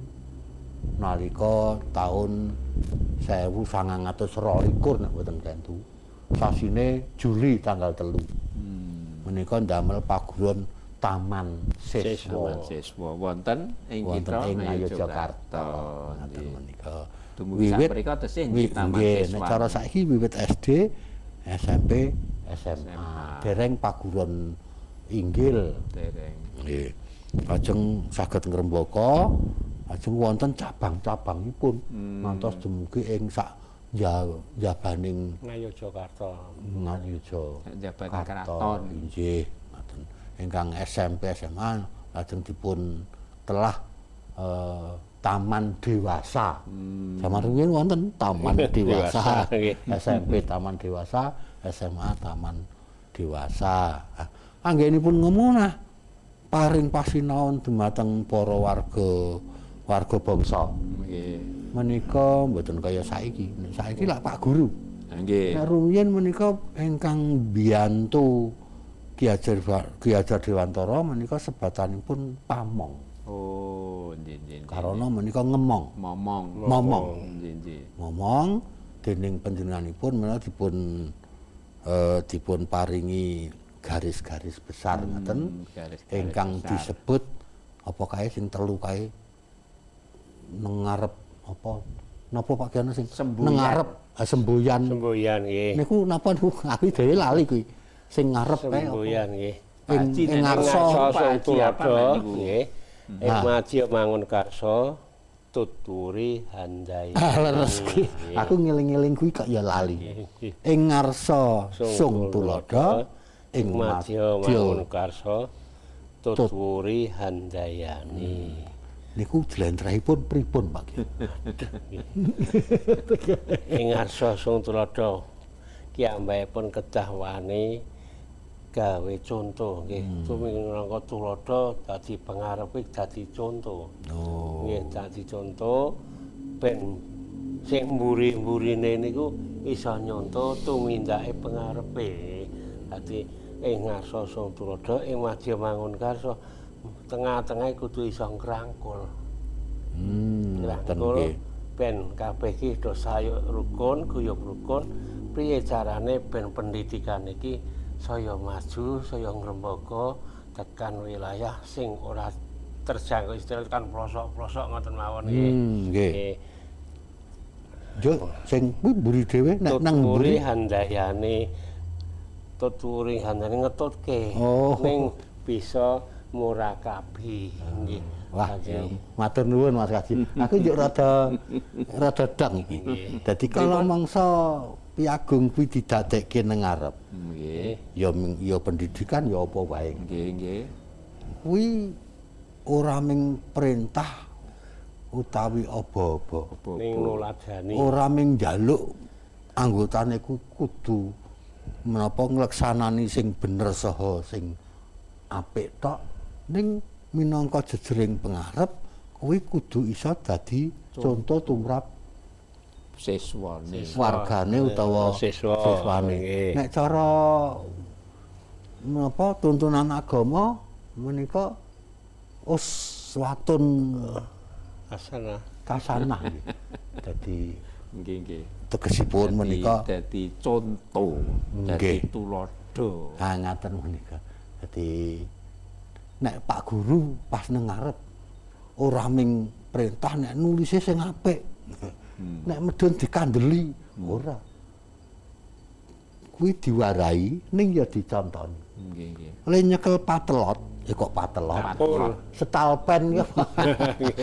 nalika taun 1922 nek mboten kentu. Sasine Juli tanggal 3. Menika ndamel paguron Taman Siswa. Taman Siswa wonten ing kitha Ngayogyakarta. Ngaten menika. Dumugi saprika tesih Taman Siswa. Nek cara saiki wiwit SD, SMP, SMA. Dereng paguron inggil. Dereng. Nggih. Lajeng saged ngrembaka, lajeng wonten cabang-cabangipun ngantos dumugi ing sak jabaning Ngayogyakarta. Ngayogyakarta. Keraton. Nggih, ngaten. Ingkang SMP SMA lajeng dipun telah Taman Dewasa. Jaman rumiyin wonten Taman Dewasa. SMP Taman Dewasa, SMA Taman Dewasa. Anggenipun ngemunah paring pasinaon dumateng para warga bangsa. Nggih. Menika mboten kaya saiki. Nek saiki lak Pak Guru. Nggih. Nek rumiyin menika ingkang mbiyantu Ki Hajar Dewantara menika sebatanipun pamong. Oh, nggih nggih. Karana menika ngemong. Momong. Momong. Nggih nggih. Momong dening panjenenganipun menika dipun paringi garis-garis besar ngaten ingkang disebut apa kae sing telu kae nang ngarep apa Napa Pak Giono sing nang ngarep semboyan. Semboyan nggih. Niku napa niku aku dhewe lali kuwi. Sing ngarep kae apa? Semboyan nggih. Ing ngarsa Sung Tuladha nggih. Ing madya mangun karsa tuturi handayani. Leres kuwi. Aku ngeling-eling kuwi kok ya lali. Ing ngarsa Sung Tuladha ing madya mangun karsa tuturi handayani. Niku jlentrehipun pripun Pak Kiai? Ing ngarsa Sung Tuladha kiyambakipun kedah wani gawe contoh nggih. Tuminangka tuladha dadi pengarepe dadi contoh. Oh. Nggih, dadi contoh ben sing mburi-mburine niku iso nyontoh tumindake pengarepe. Dadi ing ngarsa Sung Tuladha ing madya mangun karsa tengah-tengah kudu iso ngrangkul. Ngrangkul ben kabeh iki do sayuk rukun, guyub rukun. Piye carane ben pendidikan iki saya maju, saya ngrembaka tekan wilayah sing ora terjangkau istilah kan pelosok-pelosok ngoten mawon nggih. Nggih. Yo sing kuwi mburi dhewe nek nang mburi handayane tuturi handayane ngetutke ning bisa murakabi nggih. Wah, matur nuwun Mas Kaji. Aku njuk rada rada dang iki. Dadi kala mangsa piagung kuwi didadekke nang ngarep. Nggih. Ya ya pendidikan ya apa wae. Nggih, nggih. Kuwi ora ming perintah utawi aba-aba. Ning nuladani. Ora ming njaluk anggotane ku kudu menapa ngleksanani sing bener saha sing apik tok, ning minangka jejering pengarep kuwi kudu iso dadi contoh tumrap siswane, wargane utawa siswane. Nek cara menapa tuntunan agama menika uswatun hasanah. Kasanah. Dadi nggih nggih. Tegesipun menika dadi contoh, dadi tuladha. Ha ngaten menika. Dadi nek Pak Guru pas nang ngarep ora ming perintah nek nulise sing apik. Nek medun dikandeli ora. Kuwi diwarai ning ya dicontoni. Nggih nggih. Le nyekel patelot, kok patelot. Setalpen ya.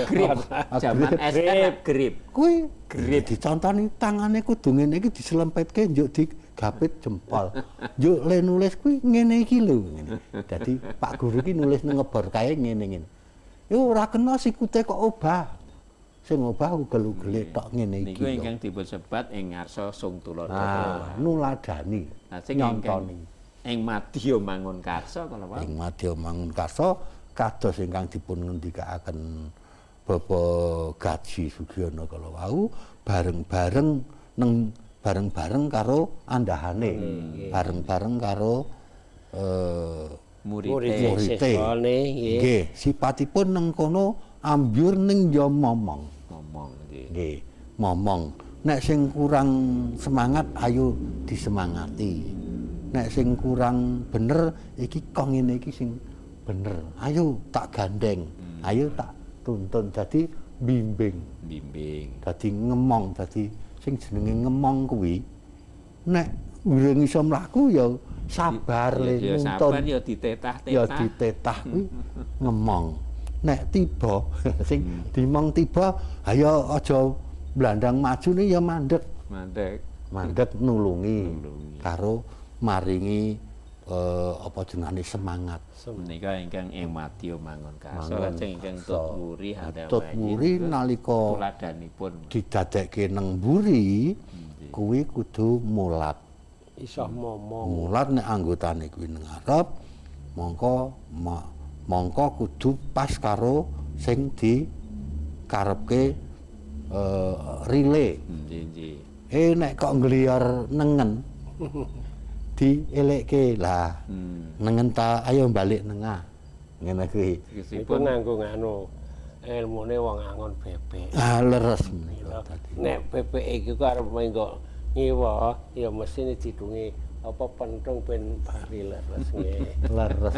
Grip. Jaman SR grip. Kuwi grip dicontoni tangane kudu ngene iki diselempetke njuk digapit jempol. Njuk le nulis kuwi ngene iki lho ngene. Dadi Pak Guru ki nulis nang ngebor kae ngene-ngene. Ya ora kena sikute kok obah. Sing obah ugel-ugele tok ngene iki. Niku ingkang dipun sebat ing ngarsa Sung Tuladha. Ah, nuladani. Nah sing nyontoni ing madya mangun karsa kala wau. Ing madya mangun karsa kados ingkang dipun ngendikaaken Bapak Gaji Sugiono kala wau bareng-bareng neng bareng-bareng karo andahane, bareng-bareng karo murite. Nggih, sipatipun neng kono ambyur ning ya momong. Momong nggih. Nggih, momong. Nek sing kurang semangat ayo disemangati. Nek sing kurang bener iki kok ngene iki sing bener. Ayo tak gandeng, ayo tak tuntun. Dadi bimbing. Bimbing. Dadi ngemong, dadi sing jenenge ngemong kuwi nek urung iso mlaku ya sabar le nuntun. Ya sabar ya ditetah-tetah. Ya ditetah kuwi ngemong. Nek tiba sing dimong tiba ayo aja blandang maju nih ya mandek. Mandek. Mandek nulungi karo maringi apa jenenge semangat. Menika ingkang ing madya mangun karsa lajeng ingkang tut wuri tut wuri nalika tuladanipun didadekke nang mburi kuwi kudu mulat. Iso momong. Mulat nek anggotane kuwi nang ngarep mongko mongko kudu pas karo sing dikarepke rile. Nggih nggih. Nek kok ngliyor nengen dielekke lah. Nengen ta ayo balik nengah. Ngene kuwi. Iku nganggo nganu ilmune wong angon bebek. Ah leres menika dadi. Nek bebek iki kok arep mengko ngiwa ya mesti didungi apa pentung ben bari leres nggih. Leres.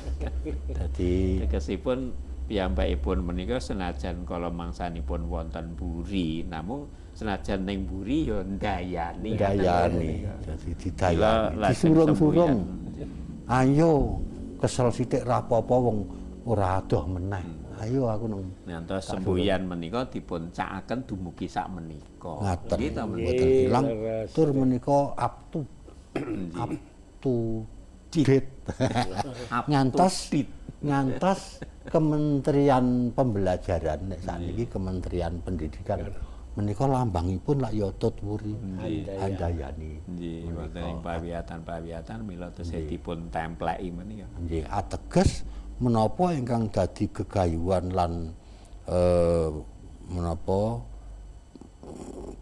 Dadi tegesipun piyambakipun menika senajan kala mangsanipun wonten mburi namung Senajan ning mburi ya ndayani. Ndayani. Dadi didayani. Disurung-surung. Ayo kesel sithik ra apa-apa wong ora adoh meneh. Ayo aku nang ngantos semboyan menika dipun cakaken dumugi sak menika. Ngaten. Mboten ilang tur menika up to date. Ngantos Kementerian Pembelajaran nek sakniki Kementerian Pendidikan menika lambangipun lak ya Tut Wuri Handayani. Nggih, wonten ing pawiyatan-pawiyatan mila tesih dipun templeki menika. Nggih, ateges menapa ingkang dadi gegayuhan lan menapa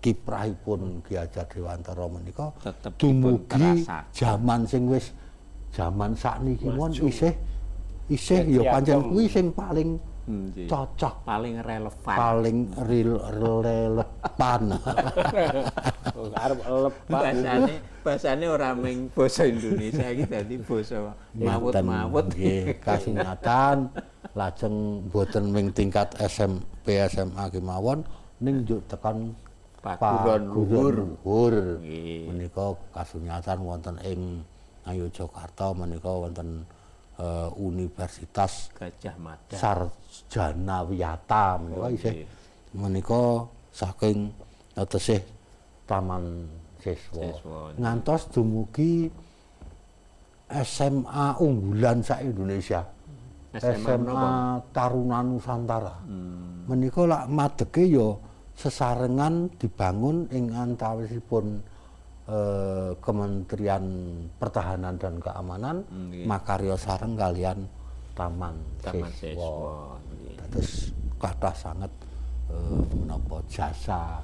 kiprahipun Ki Hajar Dewantara menika dumugi jaman sing wis jaman sakniki mon isih ya pancen kuwi sing paling cocok, paling relevan, paling relevan. Arep lepan bahasane ora mung basa Indonesia iki dadi basa mawut-mawut. Nggih, kasunyatan lajeng boten ming tingkat SMP SMA kemawon ning njuk tekan paguron luhur. Menika kasunyatan wonten ing Ngayogyakarta menika wonten Universitas Gajah Mada Sarjana Wiyata menika isih menika saking tesih Taman Siswa ngantos dumugi SMA unggulan sak Indonesia, SMA Taruna Nusantara. Menika lak madege ya sesarengan dibangun ing antawisipun Kementerian Pertahanan dan Keamanan makarya sareng kalian Taman Siswa. Terus kathah sanget menapa jasa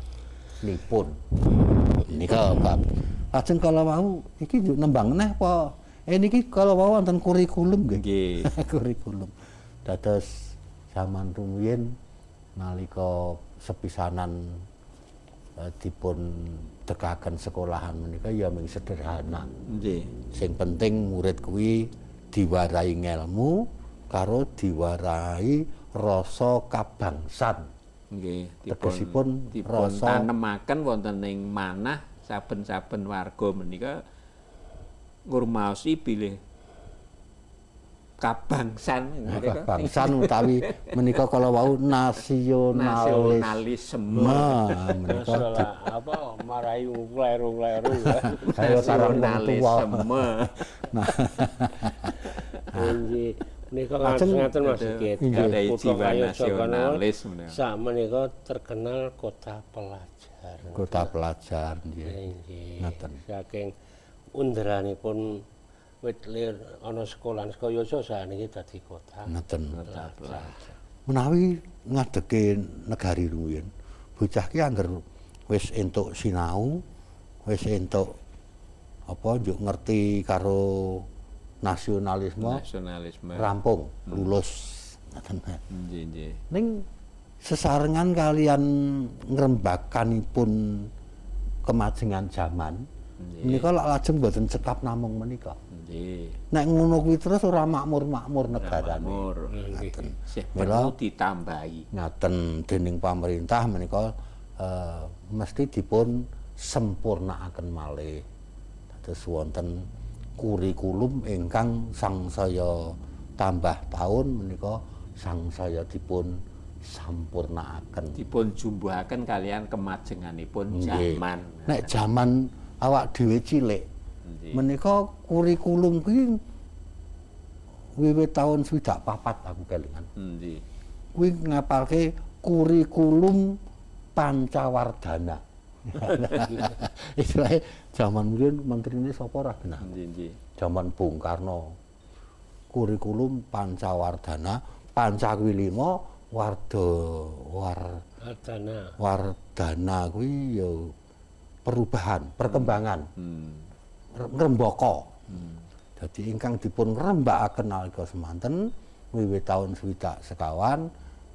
nipun. Nika bab. Lajeng kala wau iki nembang neh apa niki kala wau wonten kurikulum nggih. Kurikulum. Dados zaman rumiyin nalika sepisanan dipun tekaken sekolahan menika ya mung sederhana. Nggih. Sing penting murid kuwi diwarahi ngelmu karo diwarahi rasa kabangsan. Nggih, tegesipun dipun tanemaken wonten ing manah saben-saben warga menika ngurmaosi bilih kabangsan, kabangsan utawi menika kala wau nasionalisme. Menika apa marai kleru-kleru nasionalisme. Nah, nggih menika ngaten Mas Sigit, jiwa nasionalis sak menika terkenal kota pelajar. Kota pelajar nggih. Ngaten. Saking underanipun wit lir ana sekolahan Sukoyoso sakniki dadi kota. Ngaten. Menawi ngadeke negari rumiyin, bocah ki angger wis entuk sinau, wis entuk apa njuk ngerti karo nasionalisme rampung, lulus. Ngaten. Nggih, nggih. Ning sesarengan kalian ngrembakanipun kemajengan jaman menika lak lajeng mboten cekap namung menika. Nggih. Nek ngono kuwi terus ora makmur-makmur negarane. Ngaten. Sih perlu ditambahi. Ngaten dening pamerintah menika mesti dipun sempurnaaken malih. Dados wonten kurikulum ingkang sangsaya tambah tahun menika sangsaya dipun sampurnaaken. Dipun jumbuhaken kalian kemajenganipun jaman. Nek jaman awak dhewe cilik menika kurikulum kuwi wiwit tahun 64 aku kelingan. Nggih. Kuwi ngapalke kurikulum Pancawardana. Istilahnya jaman mbiyen menterine sapa ora genah. Nggih. Jaman Bung Karno. Kurikulum Pancawardana, panca kuwi 5, wardana. Wardana kuwi ya perubahan, perkembangan. Ngrembaka. Dadi ingkang dipun ngrembakaken nalika semanten wiwit taun 1925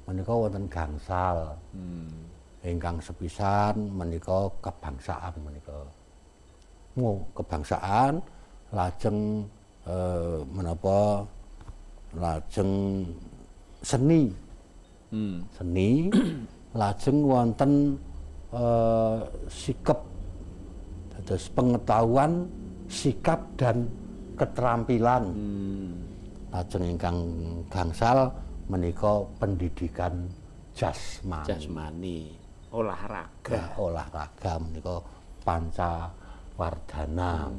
menika wonten gangsal. Ingkang sepisan menika kebangsaan menika. Kebangsaan lajeng menapa lajeng seni. Seni lajeng wonten sikap, dados pengetahuan, sikap dan keterampilan. Lajeng ingkang gangsal menika pendidikan jasmani. Jasmani, olahraga. Olahraga menika panca wardana.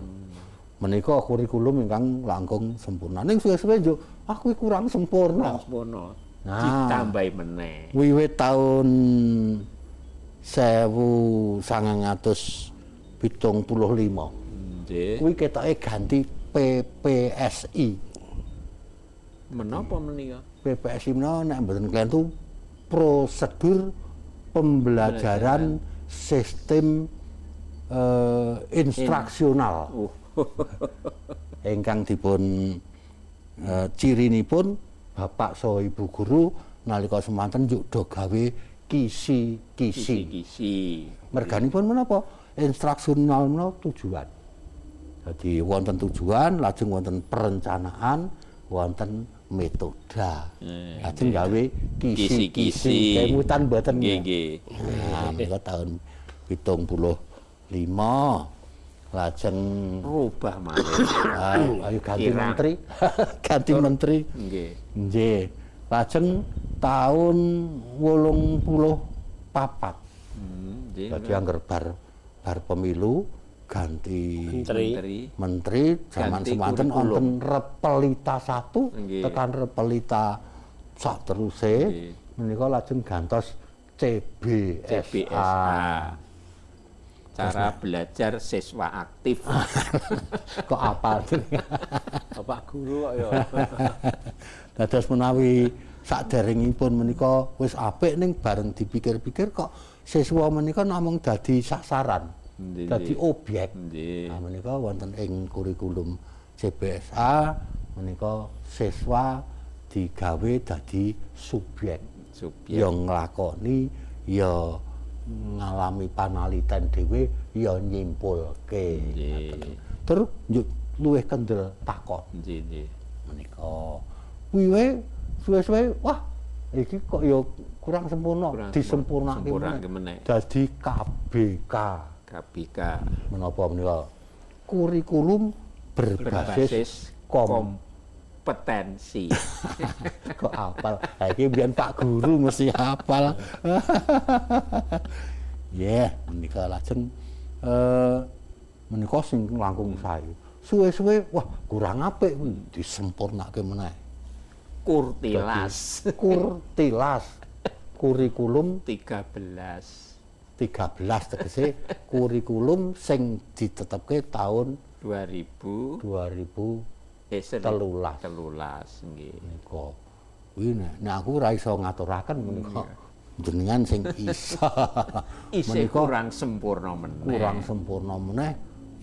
Menika kurikulum ingkang langkung sempurna. Ning suwe-suwe yo aku kurang sempurna. Kurang sempurna. Nah, ditambahi meneh. Wiwit taun 1975. Nggih. Kuwi ketoke ganti PPSI. Menapa menika? PPSI menika nek mboten klentu prosedur pembelajaran sistem instruksional. Ingkang dipun cirinipun bapak saha ibu guru nalika semanten njuk do gawe kisi-kisi. Kisi-kisi. Merganipun menapa? Instruksional menika tujuan. Jadi wonten tujuan, lajeng wonten perencanaan, wonten metode. Lajeng gawe kisi-kisi. Kemutan mboten. Nggih, nggih. Nah, menika tahun 75 lajeng rubah malih. Ayo ganti menteri. Ganti menteri. Nggih. Nggih. Lajeng tahun 84. Nggih. Dadi angger bar pemilu ganti menteri zaman semanten wonten Repelita 1 tekan Repelita sak teruse menika lajeng gantos CBSA. Cara belajar siswa aktif. Kok apal? Bapak guru kok ya. Dados menawi saderengipun menika wis apik ning bareng dipikir-pikir kok siswa menika namung dadi sasaran, dadi objek. Nah menika wonten ing kurikulum CBSA menika siswa digawe dadi subjek. Ya nglakoni, ya ngalami panaliten dhewe, ya nyimpulke. Terus njuk luwih kendel takon. Nggih. Menika wiwe suwe-suwe wah iki kok ya kurang sempurna, disempurnake meneh. Dadi KBK. KBK. Menapa menika? Kurikulum berbasis kompetensi. Kok hafal? Ha iki mbiyen Pak Guru mesti hafal. Yeah, menika lajeng menika sing langkung sae. Suwe-suwe wah kurang apik kuwi disempurnake meneh. Kurtilas. Kurtilas. Kurikulum 13. 13 tegese kurikulum sing ditetepke tahun 2013 nggih. Menika kuwi nek aku ora iso ngaturaken menika jenengan sing iso. Isih kurang sempurna meneh. Kurang sempurna meneh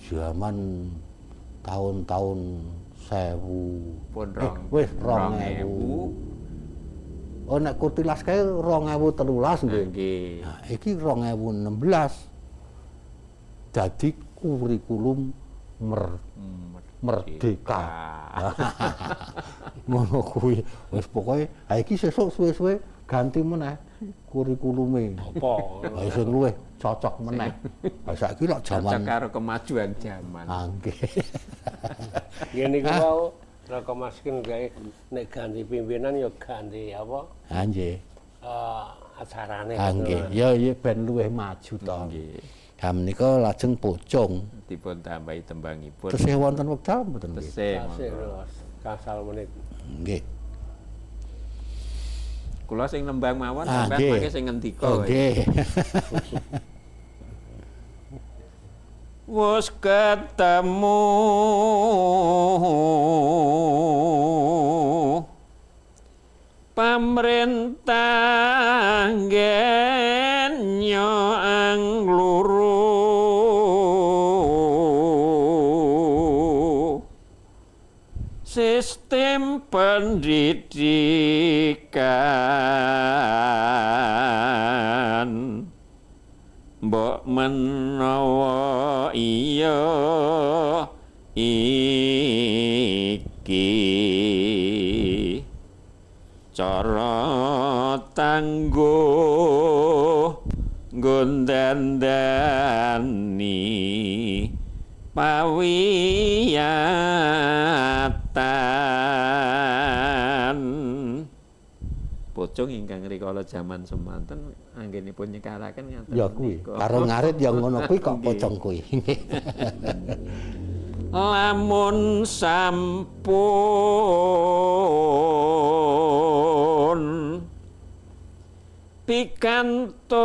jaman tahun-tahun 1000 pun wis 2000. Oh nek kurtilas kae 2013 nggih. Nah iki 2016 dadi kurikulum merdeka. Ngono kuwi wis pokoke ha iki sesuk suwe-suwe ganti meneh kurikulume. Apa? Ha sing luwih cocok meneh. Ha saiki lak jaman cocok karo kemajuan jaman. Ha nggih. Ngene iku wau Raka Maskin gawe nek ganti pimpinan ya ganti apa? Ha nggih. Acarane. Ha nggih. Ya ya ben luwih maju to. Nggih. Ha menika lajeng pocong dipun tambahi tembangipun. Tesih wonten wekdal mboten nggih? Tesih. Kasal menit. Nggih. Kula sing nembang mawon sampeyan mangke sing ngendika. Nggih. Wis ketemu pamrentah genyo angluru sistem pendidikan mbok menawa iya iki cara tangguh nggo Dandani pawiyatan. Pocong ingkang rikala jaman semanten anggenipun nyekaraken ngaten. Ya kuwi, karo ngarit ya ngono kuwi kok pocong kuwi. Lamun sampun pikantuk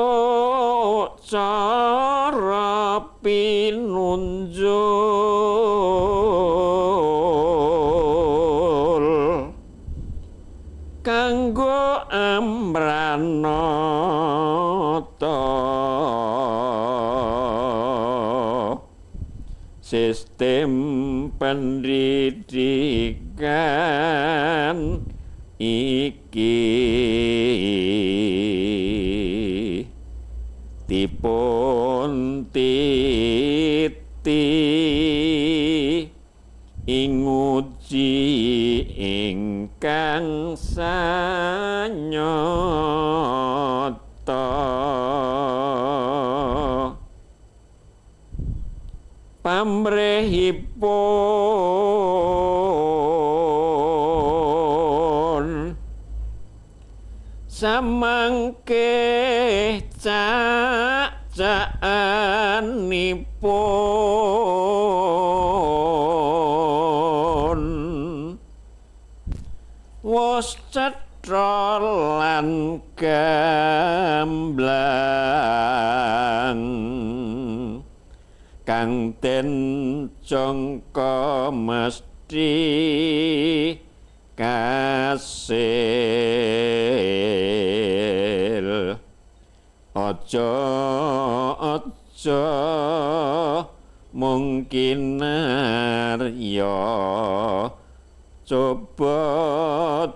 cara pinunjul kanggo amranata sistem pendidikan iki dipun titi ing uji ingkang sanyata. Pamrihipun samangke cak-cakanipun wos cetha lan gamblang kang den jangka mesti kasil. Aja aja mungkin arya coba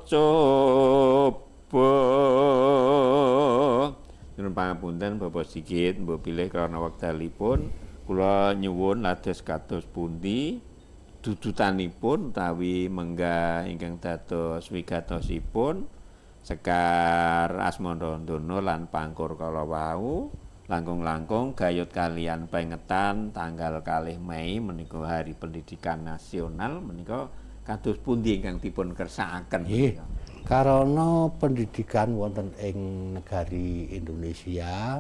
coba. Nyuwun pangapunten Bapak Sigit, mbok bilih krana wekdalipun kula nyuwun lados kados pundi dudutanipun utawi menggah ingkang dados wigatosipun Sekar Asmarandana lan Pangkur kala wau langkung-langkung gayut kalian pengetan tanggal 2 Mei menika Hari Pendidikan Nasional menika kados pundi ingkang dipun kersakaken? Nggih, karana pendidikan wonten ing negari Indonesia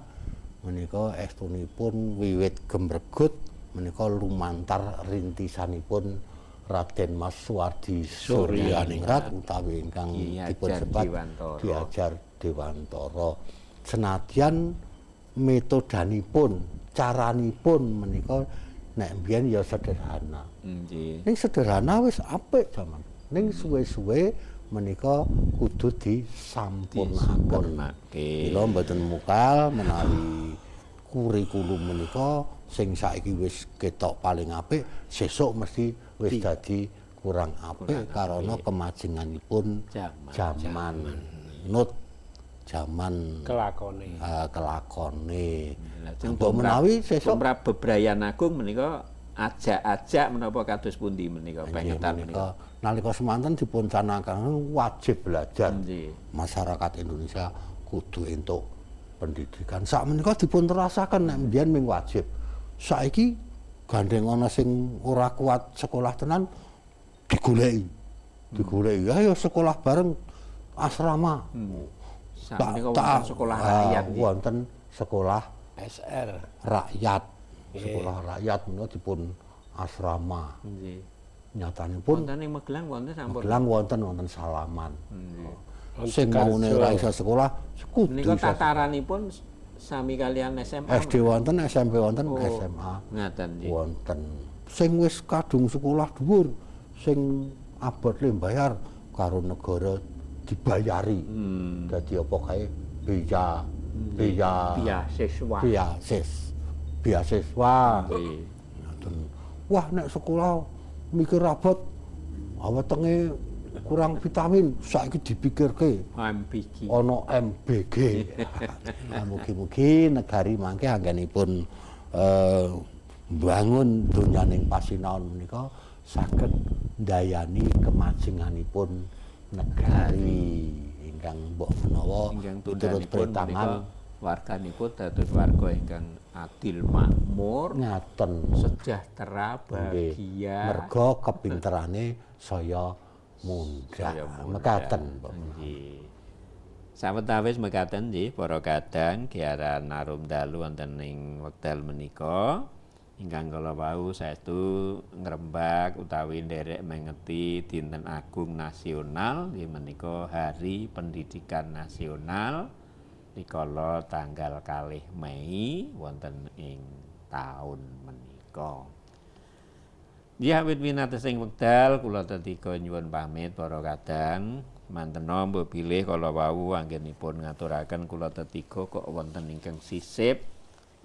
menika estunipun wiwit gemregut menika lumantar rintisanipun Raden Mas Suwardi Suryaningrat utawi ingkang dipun sebat Ki Hajar Dewantara. Senadyan metodanipun, caranipun menika nek mbiyen ya sederhana. Nggih. Ning sederhana wis apik jaman. Ning suwe-suwe menika kudu disampurnakaken. Mila mboten mukal menawi kurikulum menika sing saiki wis ketok paling apik, sesuk mesti wis dadi kurang apik karena kemajenganipun jaman nut jaman kelakone. Kelakone. Mbok menawi sesuk bebrayan agung menika ajak-ajak menapa kados pundi menika pengetan menika. Nalika semanten dipun canangaken wajib belajar. Masyarakat Indonesia kudu entuk pendidikan. Sak menika dipun terasaken nek mbiyen ming wajib. Saiki gandeng ana sing ora kuat sekolah tenan digoleki. Digoleki, ayo sekolah bareng asrama. Sak menika wonten sekolah rakyat. Wonten sekolah SR rakyat. Sekolah rakyat menika dipun asrama. Nggih. Nyatanipun wonten ing Magelang wonten sampun. Magelang wonten Salaman. Sing maune ora iso sekolah kudu menika tataranipun sami kalian SMA. SD wonten, SMP wonten, SMA. Ngaten nggih. Wonten. Sing wis kadung sekolah dhuwur, sing abot le bayar karo negara dibayari. Dadi apa kae biaya beasiswa. Beasiswa. Ngaten. Wah nek sekolah mikir abot awetenge kurang vitamin, saiki dipikirke MBG. Ana MBG. Nah, mugi-mugi negari mangke anggenipun mbangun donyaning pasinaon menika saged ndayani kemajenganipun negari ingkang mbok menawa miturut perhitungan Warganipun dados warga ingkang adil makmur, ngaten, sejahtera, bahagia. Merga kepinterane saya mundhak. Mekaten. Nggih. Sawetawis mekaten nggih para kadang giaran arum dalu wonten ing wekdal menika ingkang kala wau saestu ngrembak utawi nderek mengeti Dinten Agung Nasional nggih menika Hari Pendidikan Nasional rikala tanggal 2 Mei wonten ing taun menika. Nggih awit winates ing wekdal kula tetiga nyuwun pamit para kadang. Mantena mbok bilih kala wau anggenipun ngaturaken kula tetiga kok wonten ingkang sisip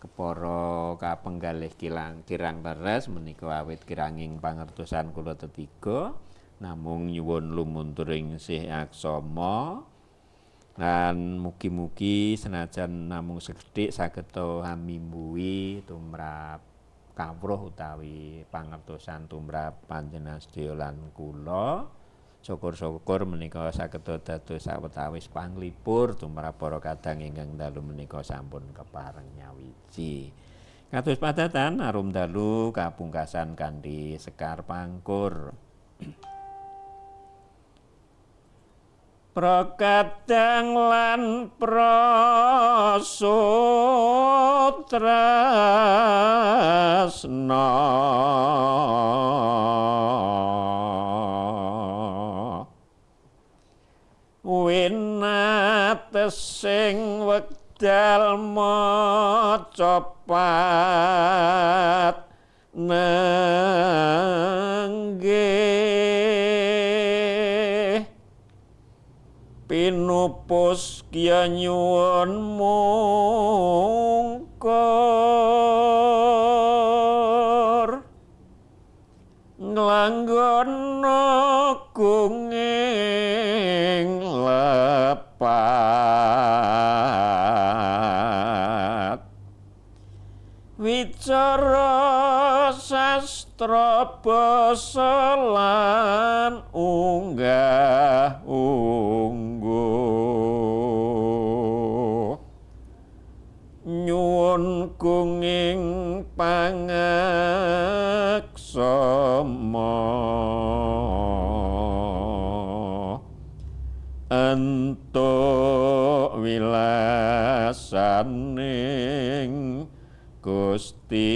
kepara kapenggalih kirang leres menika awit kiranging pangertosan kula tetiga namung nyuwun lumunturing sih aksama lan mugi-mugi senajan namung sekedhik saged hamimbuhi tumrap kawruh utawi pangertosan tumrap panjenengan sedaya lan kula. Syukur-syukur menika saged dados sawetawis panglipur tumrap para kadang ingkang dalu menika sampun kepareng nyawiji. Kados padatan arum dalu kapungkasan kanthi sekar pangkur. Prakadang lan prasutrasna winatesing wekdal maca pat nenggih pinupus kya nyuwun mungkur nglanggono gunging lepat wicara sastra basa lan unggah ungguh nyuwun gunging pangaksama entuk wilasaning Gusti.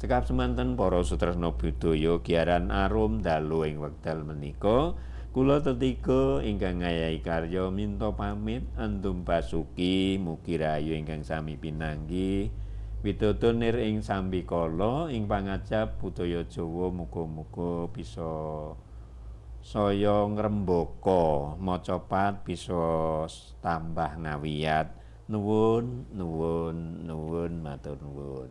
Cekap semanten para sutresna budaya giaran arum dalu ing wekdal menika kula tetiga ingkang ngayahi karya minta pamit andum basuki mugi rahayu ingkang sami pinanggi widodo nir ing sambikala ing pangajap budaya Jawa muga-muga bisa saya ngrembaka maca pat bisa tambah ngawiyat. Nuwun nuwun nuwun matur nuwun.